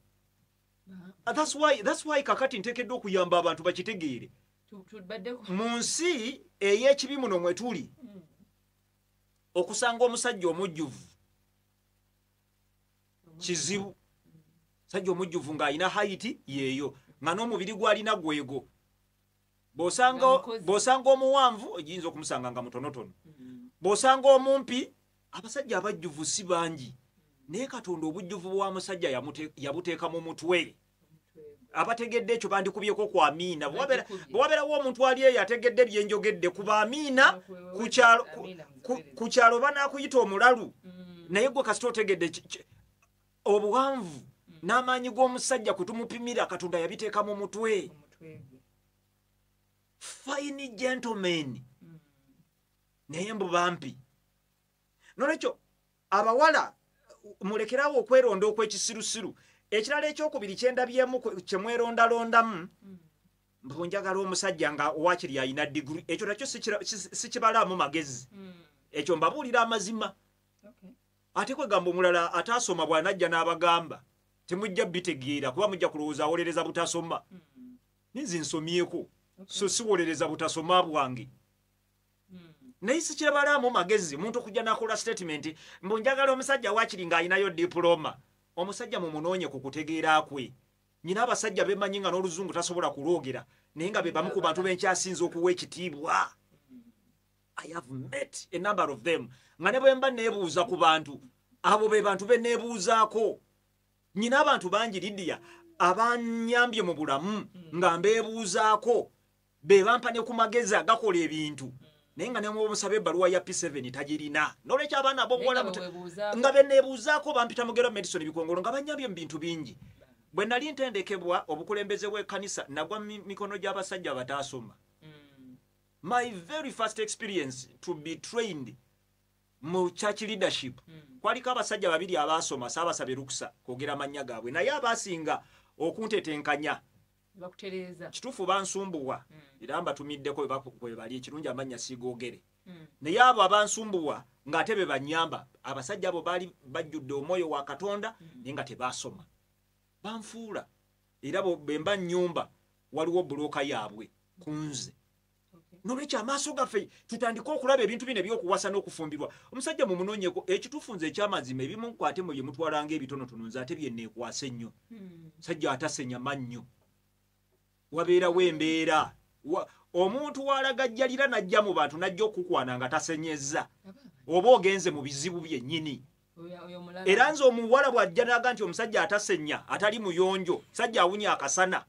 That's why kakati nteekeddwa okuyamba abantu bakitegeere. Mu nsi ey'ekibi muno mwe tuli, okusanga omusajja omujjuvu kizibu. Musajja omujjuvu ng'alina height yeeyo, nga n'omubiri gw'alina gwego. Bw'osanga omuwanvu oyinza okumusanga nga mutonotono. Bw'osanga omumpi, abasajja abajjuvu si bangi, naye Katonda obujjuvu bwa musajja yabuteeka mu mutwe. Abategedde ekyo bandikubyeko ku amiina. Bwe wabeerawo omuntu ali eyo ategedde bye njogedde, kuba amiina ku kyalo banaakuyita omulalu. Naye gwe kasita otegedde obuwanvu n'amaanyi g'omusajja kwe tumupimira, Katonda yabiteeka mu mutwe. Fine gentlemen, naye mbu bampi. Nolwekyo abawala mulekerawo okweronda okw'ekisirusiru. Ekirala ekyokubiri kye ndabyemu kye mwerondalondamu, mbu njagala omusajja nga waakiri alina diguri. Ekyo nakyo sikibalaamu magezi. Ekyo mbabuulira amazima. Ate kwegamba omulala ataasoma bw'anajja n'abagamba temujja bitegeera, kuba mujja kulowooza awolereza butasoma. Ninze nsomyeko, so siwolereza butasoma bwange. Naye sikirabalaamu magezi omuntu okujja n'akola statement mbu njagala omusajja waakiri ng'alinayo diploma. Omusajja mumunoonye ku kutegeera kwe. Nyina abasajja bemanyi nga n'oluzungu tasobola kulwogera, naye nga be bamu ku bantu benkyasinze okuwa ekitiibwa. I have met a number of them. Nga ne bwe mba neebuuza ku bantu, abo be bantu be neebuuzaako. Nyina abantu bangi, Lydia, abanyambye mu bulamu nga mbeebuuzaako, be bampa ne ku magezi agakola ebintu, naye nga ne mumusaba ebbaluwa ya P7 tagirina. N'olwekyo abaana ab'obuwala nga be neebuuzaako bampita Mugero Medicine Bikongolo, nga banyambye mu bintu bingi. Bwe nali ntendekebwa obukulembeze bw'ekkanisa, nagwa mikono gy'abasajja abataasoma. My very first experience to be trained mu church leadership, kwaliko abasajja babiri abaasoma. Saabasabye lukusa kwogera amannya gaabwe, naye abaasinga okuntetenkanya. Kituufu bansumbuwa, era mbatumiddeko bwe bali. Ekirungi amannya siigoogere, naye abo abansumbuwa ng'ate be bannyamba. Abasajja abo baali bajjudde omwoyo wa Katonda, naye nga tebaasoma. Banfuula, era bwe mba nnyumba waliwo bulooka yaabwe ku nze. Nolwekyo amaaso gaffe tutandike okulaba ebintu bino ebyokuwasa n'okufumbirwa. Omusajja mumunoonyeko. Ekituufu nze ekyamazima, ebimu nkwate mu bye mutwalanga ebitonotono, nze ate bye neekwasa ennyo. Musajja atasenya mannyo, wabeerawo embeera omuntu walagajjalira n'ajja mu bantu n'ajja okukwana nga tasenyezza, oba ogenze mu bizibu byennyini. Era nze omuwala bw'ajja n'aga nti omusajja atasenya, atali muyonjo, musajja awunya akasana,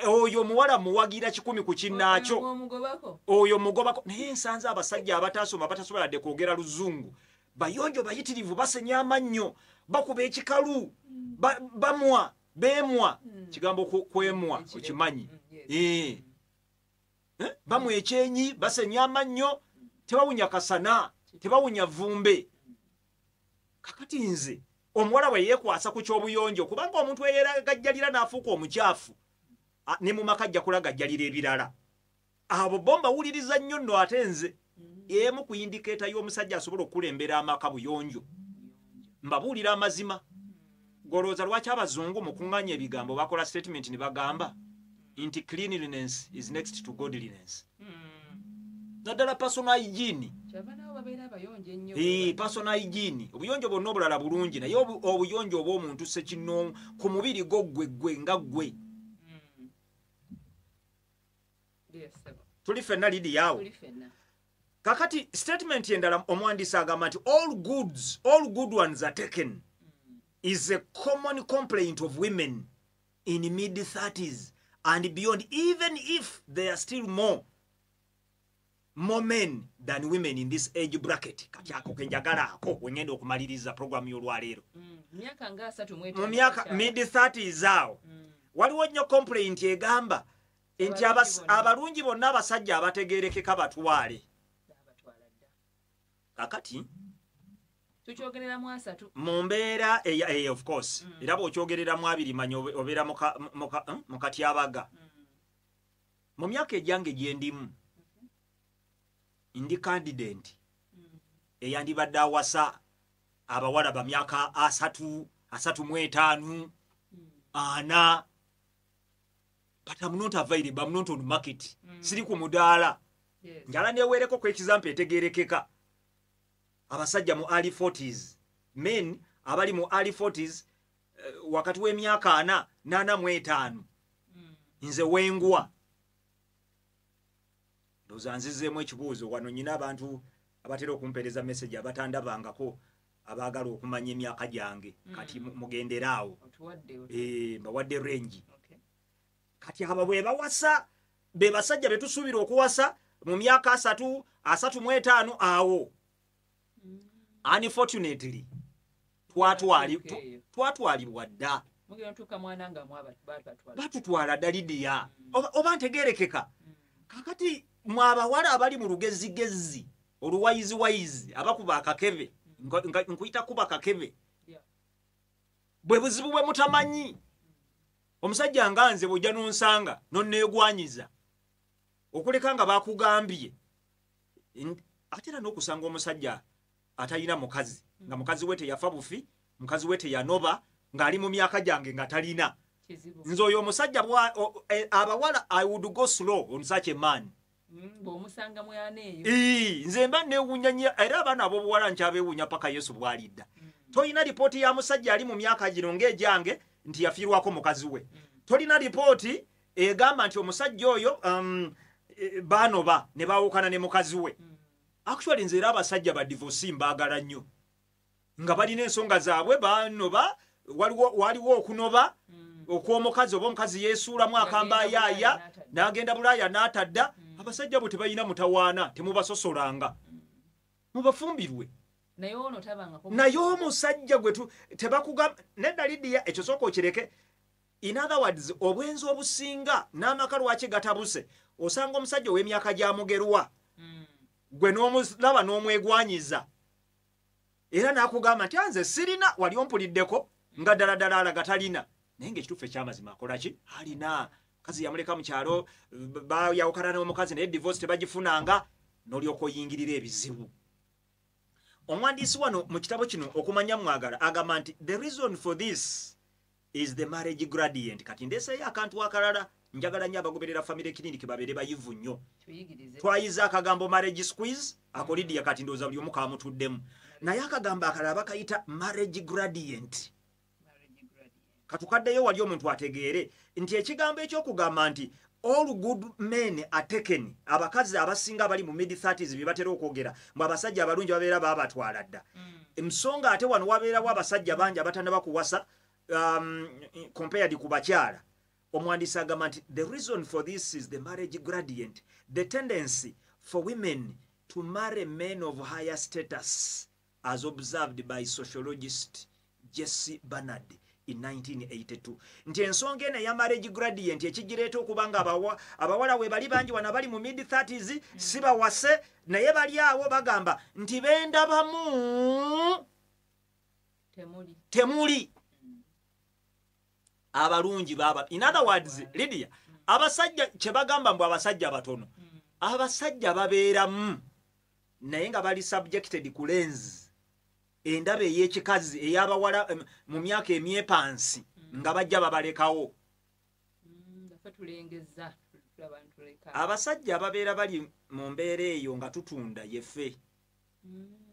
oyo omuwala muwagira 100 ku kinnaakyo, oyo mugobako. Naye nsanze abasajja abataasoma, batasobola dde kwogera luzungu, bayonjo bayitirivu, basenya amannyo, bakuba ekikalu, bamwa, beemwa. Kigambo kwemwa okimanyi? Bamwa ekyenyi, basenya amannyo, tebawunya kasana, tebawunya vumbe. Kakati nze omuwala bwe yeekwasa ku ky'obuyonjo, kubanga omuntu eyeragajjalira n'afuuka omukyafu, ne mu maka ajja kulagajjalira ebirala. Abo bo mbawuliriza nnyo nno. Ate nze emu ku indicator y'omusajja asobola okukulembera amaka buyonjo. Mbabuulira amazima. Golowooza lwaki abazungu mu kuŋŋaanya ebigambo bakola statement ne bagamba nti cleanliness is next to godliness, naddala personal hygiene? Personal hygiene. Obuyonjo bwonna obulala bulungi, naye obuyonjo obw'omuntu sekinoomu ku mubiri gwo ggwe ggwe nga ggwe. Tuli ffenna, Lydia, awo? Kakati statement endala omuwandiisi agamba nti "All goods, all good ones are taken" is a common complaint of women in mid 30s and beyond, even if there are still more men than women in this age bracket. Kati ako kenjagala, ako wengenda okumaliriza program y'olwaleero. Mu myaka mid 30s awo, waliwo nnyo complaint egamba nti abalungi bonna, abasajja abategerekeka batwale. Kakati mu mbeera eya, of course, era bw'okyogereramu 20, manya obeera mu katyabaga. Mu myaka egyange gye ndimu, ndi candidate eyandibadde awasa abawala ba myaka 30, 35, 40, but I'm not available, I'm not on market. Siri ku mudaala. Njala neweereko ku example etegerekeka. Abasajja mu early 40s, men abali mu early 40s, wakati w'emyaka 40 n'45, nze wengwa. Ndowooza nzizeemu ekibuuzo. Wano nyina abantu abatera okumpeereza message abatandabangako, abaagala okumanya emyaka gyange. Kati mugendere awo, mbawadde range. Kati abo bwe bawasa, be basajja be tusuubira okuwasa mu myaka 30, 35 awo. Unfortunately twatwalibwa dda, batutwala dda, Lydia. Oba ntegerekeka? Kakati mwe abawala abali mu lugezigezi oluwayiziwayizi, abakuba akakebe, nkuyita kuba kakebe, bwe buzibu bwe mutamanyi. Omusajja nga nze bw'ojja n'onsanga nonneegwanyiza okuleka nga bakugambye, ate era n'okusanga omusajja atalina mukazi, nga mukazi we teyafa bufi, mukazi we teyanoba, ng'ali mu myaka gyange nga talina. Nze oyo omusajja abawala, I would go slow on such a man. Bw'omusanga mwana eyo. Nze mba neewuunya nnyo, era abaana ab'obuwala nkyabeewuunya paka Yesu bw'alidda. Tolina lipooti ya musajja ali mu myaka gino ng'egyange nti yafiirwako mukazi we. Tolina lipooti egamba nti omusajja oyo baanoba ne baawukana ne mukazi we. Actually nze era abasajja ba divorce mbaagala nnyo, nga balina ensonga zaabwe, baanoba, waliwo okunoba okw'omukazi, oba omukazi yeesuulamu akamba ayaaya n'agenda Bulaaya n'atadda. Abasajja bo tebalina mutawaana, temubasosolanga, mubafumbirwe. Naye omusajja gwe tebakugamba nedda. Lidiya, ekyo sooka okireke. In other words, obwenzi obusinga n'amaka lwaki gatabuse, osanga omusajja ow'emyaka gya Mugerwa, gwe n'omulaba n'omwegwanyiza, era n'akugamba nti anze sirina, wali ompuliddeko nga ddala ddala alaga talina, naye ng'ekituufu ekyamazima akola ki? Alina. Mukazi yamuleka mu kyalo, bayawukana n'omukazi, naye divorce tebagifunanga, n'olyoka oyingirira ebizibu. Omwandiisi wano mu kitabo kino Okumanya Mwagala agamba nti the reason for this is the marriage gradient. Kati ndeeseeyo akantu akalala, njagala nnyo abagoberera Family Clinic babeere bayivu nnyo. Twayize akagambo marriage squeeze ako, Lidiya, kati ndowooza buli omu kamutuddemu, naye akagambo akalala bakayita marriage gradient. Katukaddeyo wali omuntu ategeere nti ekigambo ekyokugamba nti all good men are taken, abakazi abasinga bali mu mid 30s bye batera okwogera mbu abasajja abalungi babeera baabatwala dda. Ensonga ate wano wabeerawo abasajja bangi abatannaba kuwasa compared ku bakyala. Omwandiisi agamba nti the reason for this is the marriage gradient, the tendency for women to marry men of higher status, as observed by sociologist Jesse Bernard in 1982, nti ensonga eno eya marriage gradient ekigireeta okuba nga abawala we bali bangi wano bali mu mid 30s si bawase, naye bali awo bagamba nti bendabamu temuli abalungi baba. In other words, Lydia, abasajja kyebagamba mbu abasajja batono, abasajja babeeramu, naye nga bali subjected ku lens, endaba ey'ekikazi ey'abawala mu myaka emyepansi, nga bajja babalekawo. Abasajja ababeera bali mu mbeera eyo nga tutunda yeffe,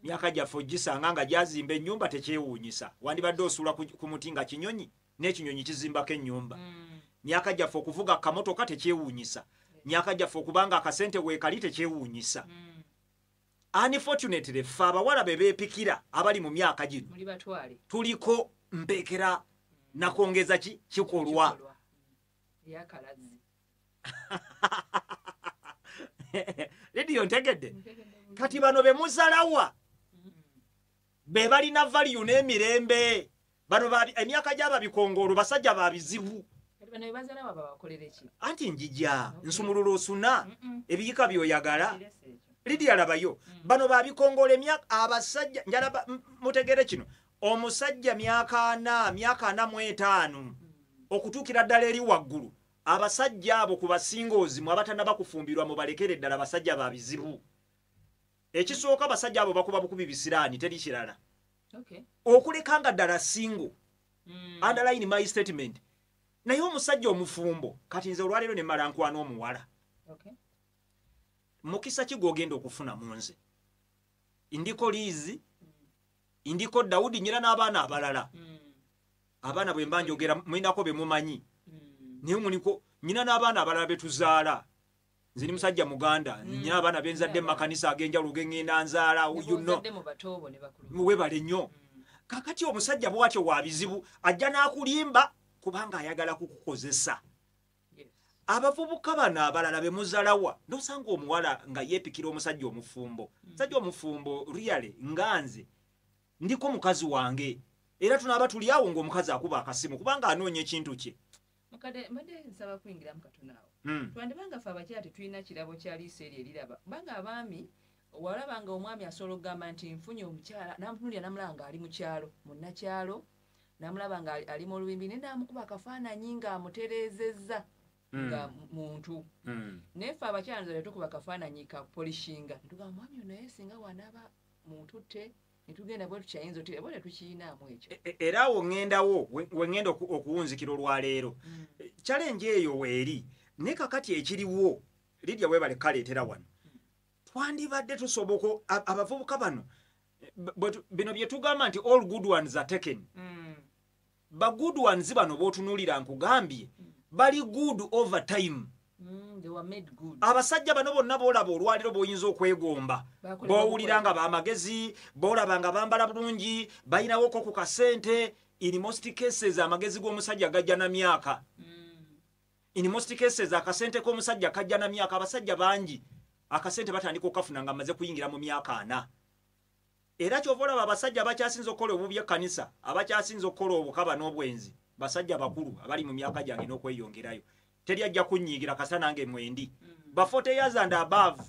myaka gyaffe ogisanga nga gyazimba ennyumba tekyewuunyisa, wandibadde osuula ku muti nga kinyonyi, n'ekinyonyi kizimbako ennyumba. Myaka gyaffe okuvuga kamotoka tekyewuunyisa, myaka gyaffe okubanga akasente weekali tekyewuunyisa. Unfortunately ffe abawala be beepikira abali mu myaka gino tuliko mpeekera nakwongeza ki kikolwa. Lidiyo, ntegedde? Kati bano be muzalawa be balina value n'emirembe. Bano emyaka gy'ababikongolo basajja babizibu. Anti njija nsumulula osuna ebiyika byoyagala. Lidiya, labayo bano babikongolo emyaka abasajja njalaba mutegere kino, omusajja myaka 40, myaka 45 okutuukira ddala eri waggulu, abasajja abo ku basingoozi mwe abatannaba kufumbirwa mubalekere ddala, basajja babizibu. Ekisooka, abasajja abo bakuba bukubi bisiraani, teri kirala. Okuleka nga ddala single, underline my statement. Naye omusajja omufumbo, kati nze olwaleero ne mmala nkwana omuwala, mukisa ki gw'ogenda okufuna mu nze? Ndiko Liizi, ndiko Dawudi, nyina n'abaana abalala. Abaana bwe mba njogera mulinako be mumanyi, naye muliko nyina n'abaana abalala be tuzaala. Nze ndi musajja Muganda, nyina abaana benzadde mu makanisa ag'enjawulo ge ŋŋenda nzaala, you know. Webale nnyo. Kakati omusajja bw'atyo wa bizibu, ajja n'akulimba kubanga ayagala kukukozesa. Abavubuka bano abalala be muzalawa, nosanga omuwala nga yeepikira omusajja omufumbo. Musajja omufumbo, really, nga nze ndiko mukazi wange, era tunaaba tuli awo ng'omukazi akuba akasimu kubanga anoonya ekintu kye. Mukadde, mbadde nsaba kuyingiramu katono awo. Twandibanga ffe abakyala tetulina kirabo kya liiso eryo eriraba, kubanga abaami walaba nga omwami asobola okugamba nti nfunye omukyala, namutunulira namulaba nga ali mu kyalo, munnakyalo, namulaba nga ali mu lubimbi, naye namukuba akafaananyi ng'amutereezezza nga muntu. Naye ffe abakyala nze tetukuba kafaananyi ka polishinga, ntugamba mwami ono naye singa wanaaba muntu te Netugenda bwe tukyayinza otya bwe tukiyinaamu ekyo. Era awo ŋŋendawo we ŋŋenda okuwunzikira olwaleero. Challenge eyo weeri, naye kakati ekiriwo, Lydia weebale kaleetera wano, twandibadde tusoboka abavubuka bano bino bye tugamba nti all good ones are taken. Ba good ones bano b'otunuulira nkugambye bali good over time. They were made good. Abasajja bano bonna b'olaba olwaliro b'oyinza okwegomba, b'owulira nga b'amagezi, b'olaba nga bambala bulungi, balinawoko ku kasente. In most cases amagezi g'omusajja gajja na myaka. In most cases akasente k'omusajja kajja na myaka. Abasajja bangi akasente batandika okukafuna nga amaze kuyingira mu myaka 40. Era ky'ova olaba abasajja abakyasinze okukola obubi ekkanisa, abakyasinze okukola obukaba n'obwenzi, basajja bakulu abali mu myaka gyange n'okweyongerayo. Teri ajja kunnyiigira kasita nange mwendi. Ba 40 years and above,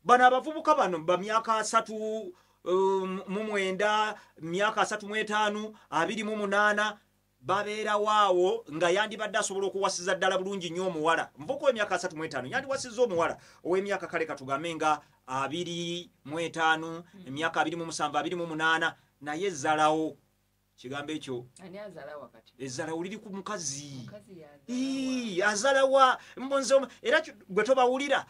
bano abavubuka bano ba myaka 39, myaka 35, 28, babeerawo awo nga yandibadde asobola okuwasiza ddala bulungi nnyo omuwala. Muvubuka ow'emyaka 35 yandiwasizza omuwala ow'emyaka kale katugambe nga 25, emyaka 27, 28, naye ezzalawo. Kigambo ekyo Ani azalawa kati? Ezzalawo liri ku mukazi. Mukazi yazalawa. Ii, azalawa. Mbonze era gwe tobawulira,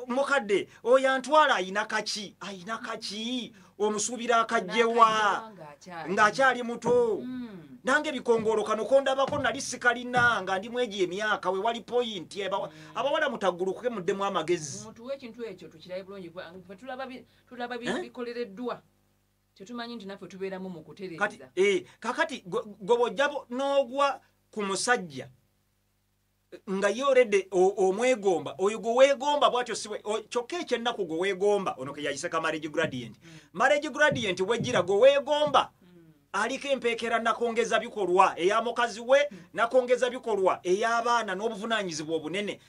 mukadde oyo antwala ayina kaki? Ayina kaki? Omusuubira akajjewa N'akajjewa ng'akyali. Ng'akyali muto. Nange ebikongolo kano kondabako nali sikalina nga ndi mwegi emyaka we wali point. Abawala mutaggulukuke muddemu amagezi. Mutuwe ekintu ekyo tukirabe bulungi, ffe tulaba Eh? bikolereddwa. Tetumanyi nti naffe tubeeramu mu kutereeza. Kati, kakati gwe bw'ojja n'ogwa ku musajja nga ye already omwegomba, oyo gwe weegomba bw'atyo si bwe, kyokka ekyennaku gwe weegomba ono ke yayise ka marriage gradient. Marriage gradient bw'ejjira gwe weegomba aliko empeekera nakongeza bikolwa eya mukazi we, nakongeza bikolwa ey'abaana n'obuvunaanyizibwa obunene.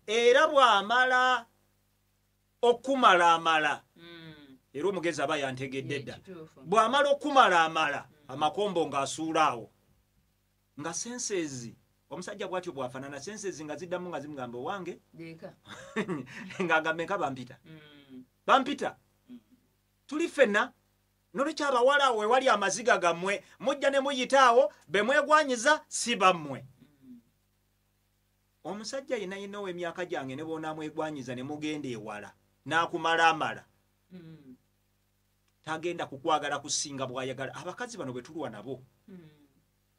Era bw'amala okumala amala, era omugezi aba yantegedde dda. Bw'amala okumala amala amakombo ng'asuula awo nga senses, omusajja bw'atyo bw'afaanana, senses nga ziddamu nga zimugamba owange Leeka. ng'agamba enka bampita. Bampita. Tuli ffenna. Nolwekyo abawala awo wewali amaziga gammwe, mujja ne muyita awo, be mwegwanyiza si bammwe. Omusajja yenna yenna ow'emyaka gyange ne bw'onaamwegwanyiza ne mugenda ewala n'akumala amala, tagenda kukwagala kusinga bw'ayagala. Abakazi bano bwe tulwa nabo,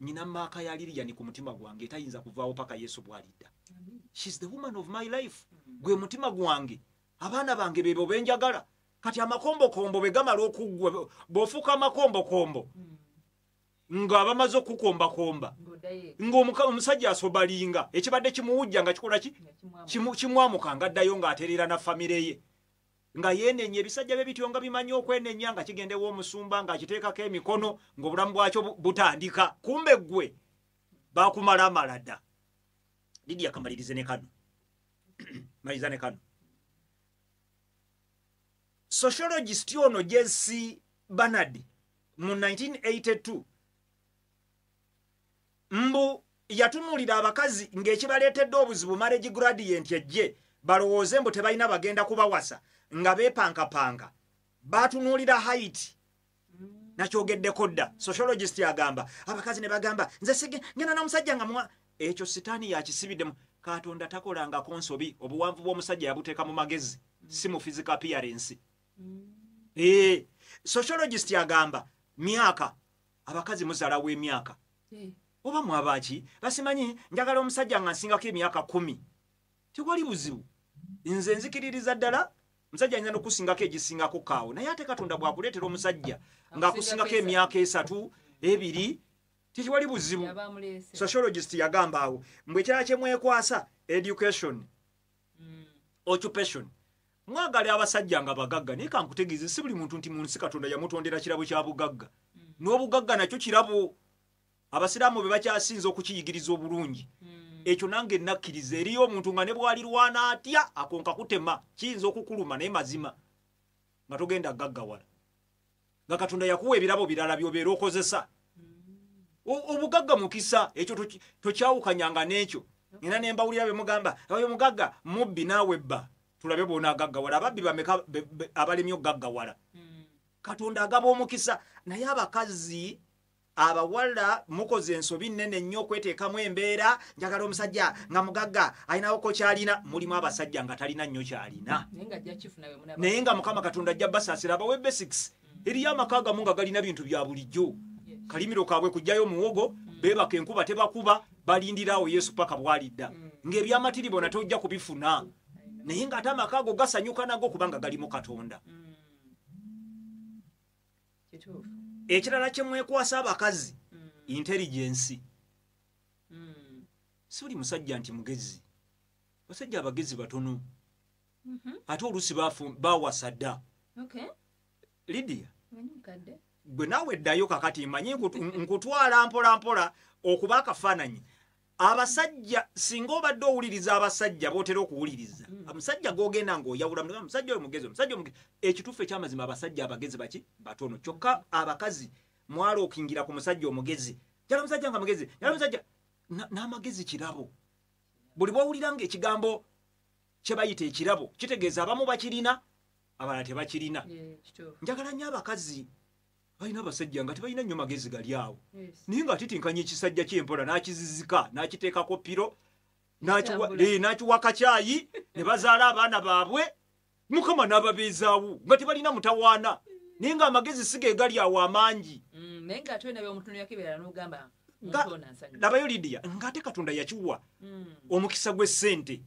nnyina maaka ya Lilian ku mutima gwange tayinza kuvaawo paka Yesu bw'alidda. She's the woman of my life. Gwe mutima gwange, abaana bange bebo be njagala. Kati amakombokombo bwe gamala okuggwa, bw'ofuuka amakombokombo, nga bamaze okukombakomba, Ng'oddayo. omusajja asobalinga, ekibadde kimuwujja nga kikola ki? Nga kimwamuka. Kimwamuka ng'addayo ng'atereera na famire ye. Nga yeenenya, ebisajja bye bityo nga bimanyi okwenenya, nga kigenda ew'omusumba, ng'akiteekako emikono, ng'obulamu bwakyo butandika. Kumbe ggwe baakumala amala dda. Lydia, kamalirize ne kano. Maliriza ne kano. Sociologist ono Jesse Bernard mu 1982 mbu yatunuulira abakazi ng'ekibaleetedde obuzibu marriage gradient ejje, balowooze mbu tebalina bagenda kubawasa nga beepankapanka. Baatunuulira height. Nakyogeddeko dda. Sociologist agamba abakazi ne bagamba nze ngenda n'omusajja nga muwa, ekyo sitaani yakisibiddemu. Katonda takolangako nsobi, obuwanvu bw'omusajja yabuteeka mu magezi, si mu physical appearance. Sociologist agamba myaka, abakazi muzaalawo emyaka. Oba mwabaki basimanyi njagala omusajja nga nsingako emyaka 10, tewali buzibu. Nze nzikiririza ddala omusajja ayinza n'okusingako egisingako kaawo, naye ate Katonda bw'akuleetera omusajja ng'akusingako emyaka 3, 2, tekiwali buzibu. Yaba amuleese. Sociologist yagamba awo mbwe ekirala kye mwekwasa education, occupation. Mwagala abasajja nga bagagga, naye kankutegeeze si buli muntu nti mu nsi Katonda yamutondera kirabo kya bugagga. N'obugagga nakyo kirabo. Abasiraamu be bakyasinze okukiyigiriza obulungi. Ekyo nange nakkiriza, eriyo omuntu nga ne bw'alirwana atya akonka kutema, kiyinza okukuluma naye mazima nga togenda gaggawala. Nga Katonda yakuwa ebirabo birala by'obeera okozesa. Obugagga mukisa, ekyo tokyawukanyanga n'ekyo. Nina ne mbawulira be mugamba, oyo mugagga mubbi naawe bba. Tulabe bw'onaagaggawala. Ababbi bameka abalemye okugaggawala? Katonda agaba omukisa. Naye abakazi abawala mukoze ensobi nnene nnyo okweteekamu embeera, njagala omusajja nga mugagga alinawoko kyalina. Mulimu abasajja nga talina nnyo kyalina, naye nga Mukama Katonda ajja basaasira abawe basics. Eriyo amaka agamu nga galina bintu bya bulijjo, kalimiro kaabwe kujjayo muwogo, beebaka enkuba tebakuba, balindirawo Yesu paka bwalidda, ng'ebyamatiribo nate ojja kubifuna, naye ng'ate amaka ago gasanyuka nago kubanga galimu Katonda. Ekirala kye mwekwasa abakazi, intelligence. Si buli musajja nti mugezi. Basajja abagezi batono, ate oluusi bawasa dda. Lydia, gwe naawe ddayo kakati, mmanyi nkutwala mpola mpola okuba akafaananyi. Abasajja singa obadde owuliriza abasajja b'otera okuwuliriza, omusajja gw'ogenda ng'oyawula, omusajja oyo mugezi, omusajja omugezi. Ekituufu ekyamazima, abasajja abagezi baki batono. Kyokka abakazi mwalookingira ku musajja omugezi, njala omusajja nga mugezi, njala omusajja n'amagezi kirabo. Buli bw'owulira ng'ekigambo kye bayita ekirabo, kitegeeza abamu bakirina, abalala tebakirina. Njagala nnyo abakazi balina abasajja nga tebalina nnyo magezi gali awo, naye ng'atitinkanya ekisajja ky'empola n'akizizika n'akiteekako piro n'akiwa kacyayi ne bazaala abaana baabwe, Mukama n'ababeezaawo nga tebalina mutawaana, naye ng'amagezi si ge gali awo amangi. Labayo Lydia, ng'ate Katonda yakiwa omukisa gw'essente.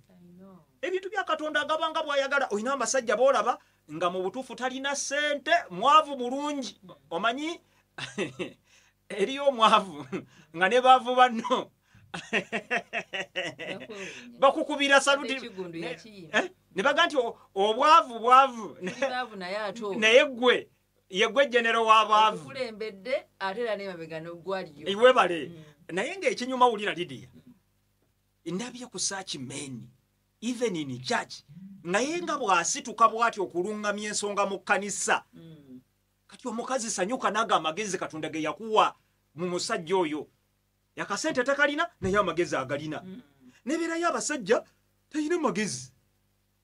Ebintu bya Katonda agabanga bw'ayagala. Olina abasajja b'olaba nga mu butuufu talina ssente, mwavu bulungi. Omanyi eriyo omwavu nga ne baavu banno bakukubira saluti ne baga nti obwavu bwavu, naye ggwe ye genero w'abaavu webale. Naye ng'ekinyuma wulira Lydia, ndabye ku such men even in church, naye nga bw'asituka bw'atyo okuluŋŋamya ensonga mu kkanisa. Kati omukazi sanyuka n'ago amagezi Katonda ge yakuwa mu musajja oyo. Yakasente takalina, naye amagezi agalina. Nebeerayo abasajja talina magezi,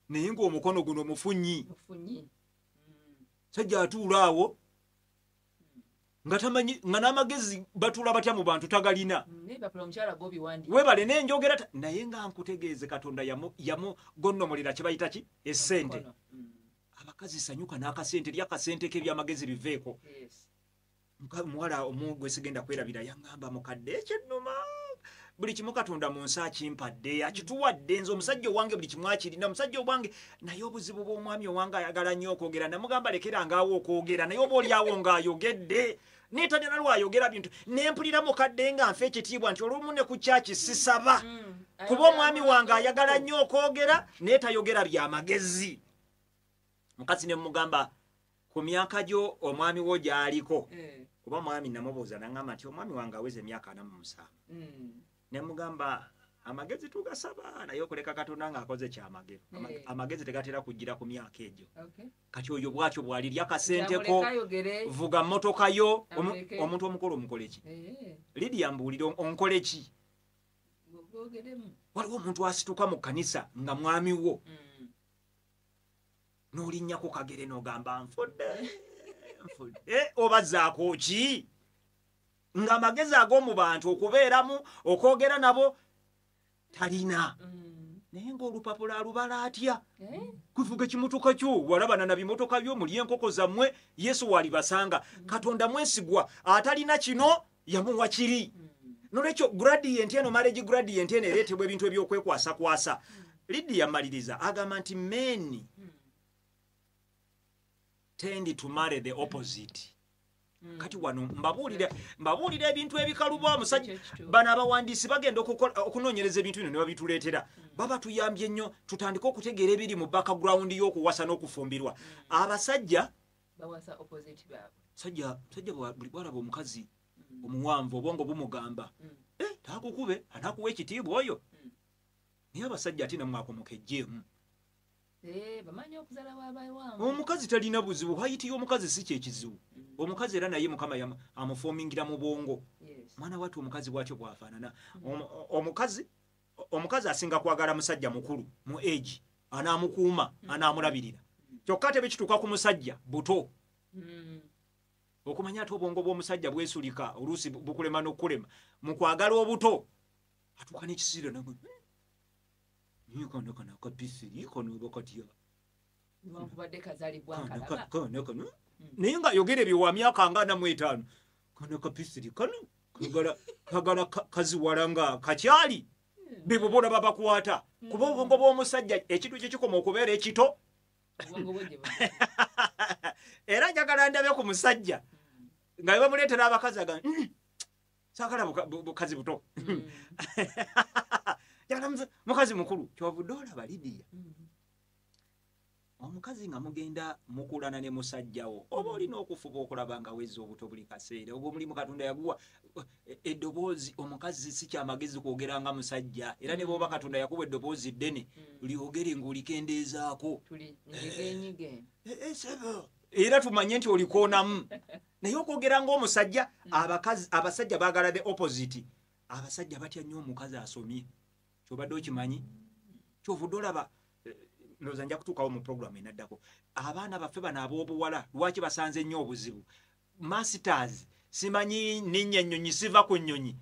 naye ng'omukono guno mufunyi. Sajja atuula awo nga tamanyi nga n'amagezi batuula batya mu bantu tagalina. Webale n'enjogera, naye nga nkutegeeze Katonda yamugonnomolera kye bayita ki essente. Abakazi sanyuka n'akasente, lyakasente k'ebyamagezi biveeko. Muwala omu gwe sigenda kwerabira yaŋŋamba, mukadde ekyennuma buli kimu Katonda mu nsi akimpadde, akituwadde, nze omusajja owange buli kimu akirina, omusajja owange. Naye obuzibu bw'omwami owange ayagala nnyo okwogera. Namugamba lekerangaawo okwogera, naye oba oliawo ng'ayogedde neetalina lwayogera bintu. Nempulira mukadde nga nfa ekitiibwa nti olumu ne ku kyaki sisaba, kuba omwami wange ayagala nnyo okwogera naye tayogera byamagezi. Mukazi ne mugamba ku myaka gyo omwami wo gy'aliko, kuba mwami namubuuza n'aŋŋamba nti omwami wange aweza emyaka 47. Ne mugamba amagezi tugasaba, naye okuleka Katonda ng'akoze kyamagero. Amagezi tegatera kujjira ku myaka egyo. Kati oyo bw'atyo bw'alirya akasenteko, vuga mmotoka yo, omuntu omukolo omukole ki? Lydia mbuulire onkole ki? Waliwo omuntu asituka mu kkanisa nga mwami wo, n'olinnyako kagere n'ogamba nfudde nfudde, obazaako ki? Ng'amagezi ag'omu bantu okubeeramu okwogera nabo talina, naye ng'olupapula alubala atya? Kuvuga ekimotoka kyo, walabana na bimotoka byo, muli enkoko zammwe, Yesu walibasanga. Katonda mwesigwa, atalina kino yamuwa kiri. Nolwekyo gradient eno, marriage gradient eno ereetebwa ebintu ebyokwekwasa-kwasa. Lydia maliriza agamba nti men tend to marry the opposite. Kati wano mbabuulira ebintu ebikaluba. Omusajja bano abawandiisi bagenda okunoonyereza ebintu bino ne babituleetera, baba tuyambye nnyo tutandike okutegeera ebiri mu background y'okuwasa n'okufumbirwa. Abasajja sajja buli bwalaba omukazi omuwanvu obwongo bumugamba taakukube anaakuwa ekitiibwa oyo. Naye abasajja ate nammwe akomukejjeemu. Omukazi talina buzibu, hayiti y'omukazi si kyekizibu. Omukazi era naye Mukama amufomingira mu bwongo. Mwana wattu omukazi bw'atyo bw'afaanana. Omukazi asinga kwagala musajja mukulu mu age, anaamukuuma, anaamulabirira. Kyokka ate bwe kituuka ku musajja buto, Okumanya ate obwongo bw'omusajja bwesulika, oluusi bukulema n'okulema mu kwagala obuto, atuuka n'ekiseera naga kano kano akapisiri kano oba katya. Newankubadde kazaalibwa Kano nkalaba. Kano kano, naye nga yogera ebyo wa myaka nga 45, kano kapisiri kano kagala kagala kaziwala nga kakyali bebo bolaba bakwata, kuba obwongo bw'omusajja ekintu kye kikoma okubeera ekito. Obwongo bwe gye Era njagala ndabe ku musajja nga bwe bamuleetera abakazi aga, saagala bukazi buto, njagala mukazi mukulu." Kyovudde olaba, Lidiya, omukazi nga mugenda mukulana ne musajjawo, oba olina okufuba okulaba nga wezza obuto buli kaseera. Ogwo omulimu Katonda yaguwa eddoboozi. Omukazi si kyamagezi kwogera nga musajja, era ne bwoba Katonda yakuwa eddoboozi ddene, lyogere ng'olikendeezaako. Tuli nyigenyige. Sebo. Era tumanye nti olikoonamu, naye okwogera ng'omusajja, abakazi, abasajja baagala the opposite. Abasajja batya nnyo omukazi asomye. Kyobadde okimanyi? Kyovudde olaba, ndowooza nja kutuukawo mu programu enaddako. Abaana baffe bano ab'obuwala lwaki basanze nnyo obuzibu? Masters, simanyi ninnya ennyonyi, siva ku nnyonyi,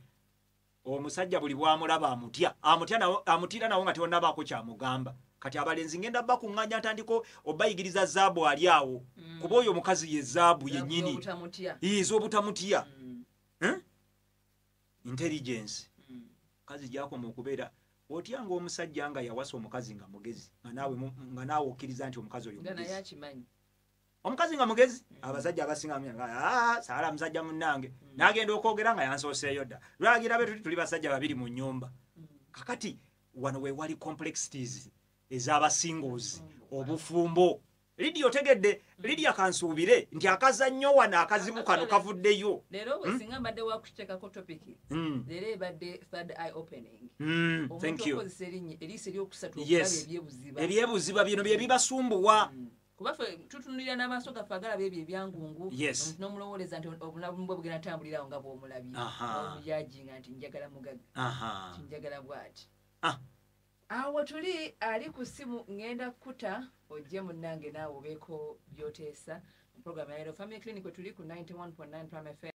omusajja buli bwamulaba amutya, amutya amutira nawo nga tewannabaako kyamugamba. Kati abalenzi ngenda bakuŋŋaanya, ntandika obayigiriza zaabu ali awo, kuba oyo omukazi ye zaabu yennyini. Obutamutya. Ez'obutamutya. Intelligence, mukazi gyakoma okubeera otya ngaomusajja nga yawasa omukazi nga mugezi, nga naawe okkiriza nti omukazi oyo nga naye mugezi. Akimanyi. Omukazi nga mugezi, abasajja abasinga bamanya, "Ah, saala musajja munnange." N'agenda okwogera nga yansooseeyo dda. Lwagira be tuti tuli basajja babiri mu nnyumba. Kakati wano we wali complexities ez'abasingles, obufumbo. Lidia, otegedde? Lidia, kansuubire nti akazannyo wano akazibu kano kavuddeyo. Leero bwe singa mbadde wakukitekako topic, leero ebadde third eye opening. Thank Omuntu you. okozesa eriiso eryokusatu okulaba ebyebuziba. Ebyebuziba bino bye bibasumbuwa. Kuba ffe tutunulira n'amaaso gaffe agalaba ebyo ebyangungu. Omuntu n'omulowooleza nti obulamu bwe bugenda tambulirawo nga bw'omulabye, omujajinga nti njagala mugagga, nti njagala bw'ati. Awo tuli ali ku ssimu, ŋŋenda kukuta ojje munnange naawe obeeko by'oteesa mu program ya leero, Family Clinic, we tuli ku 91.9 Prime FM.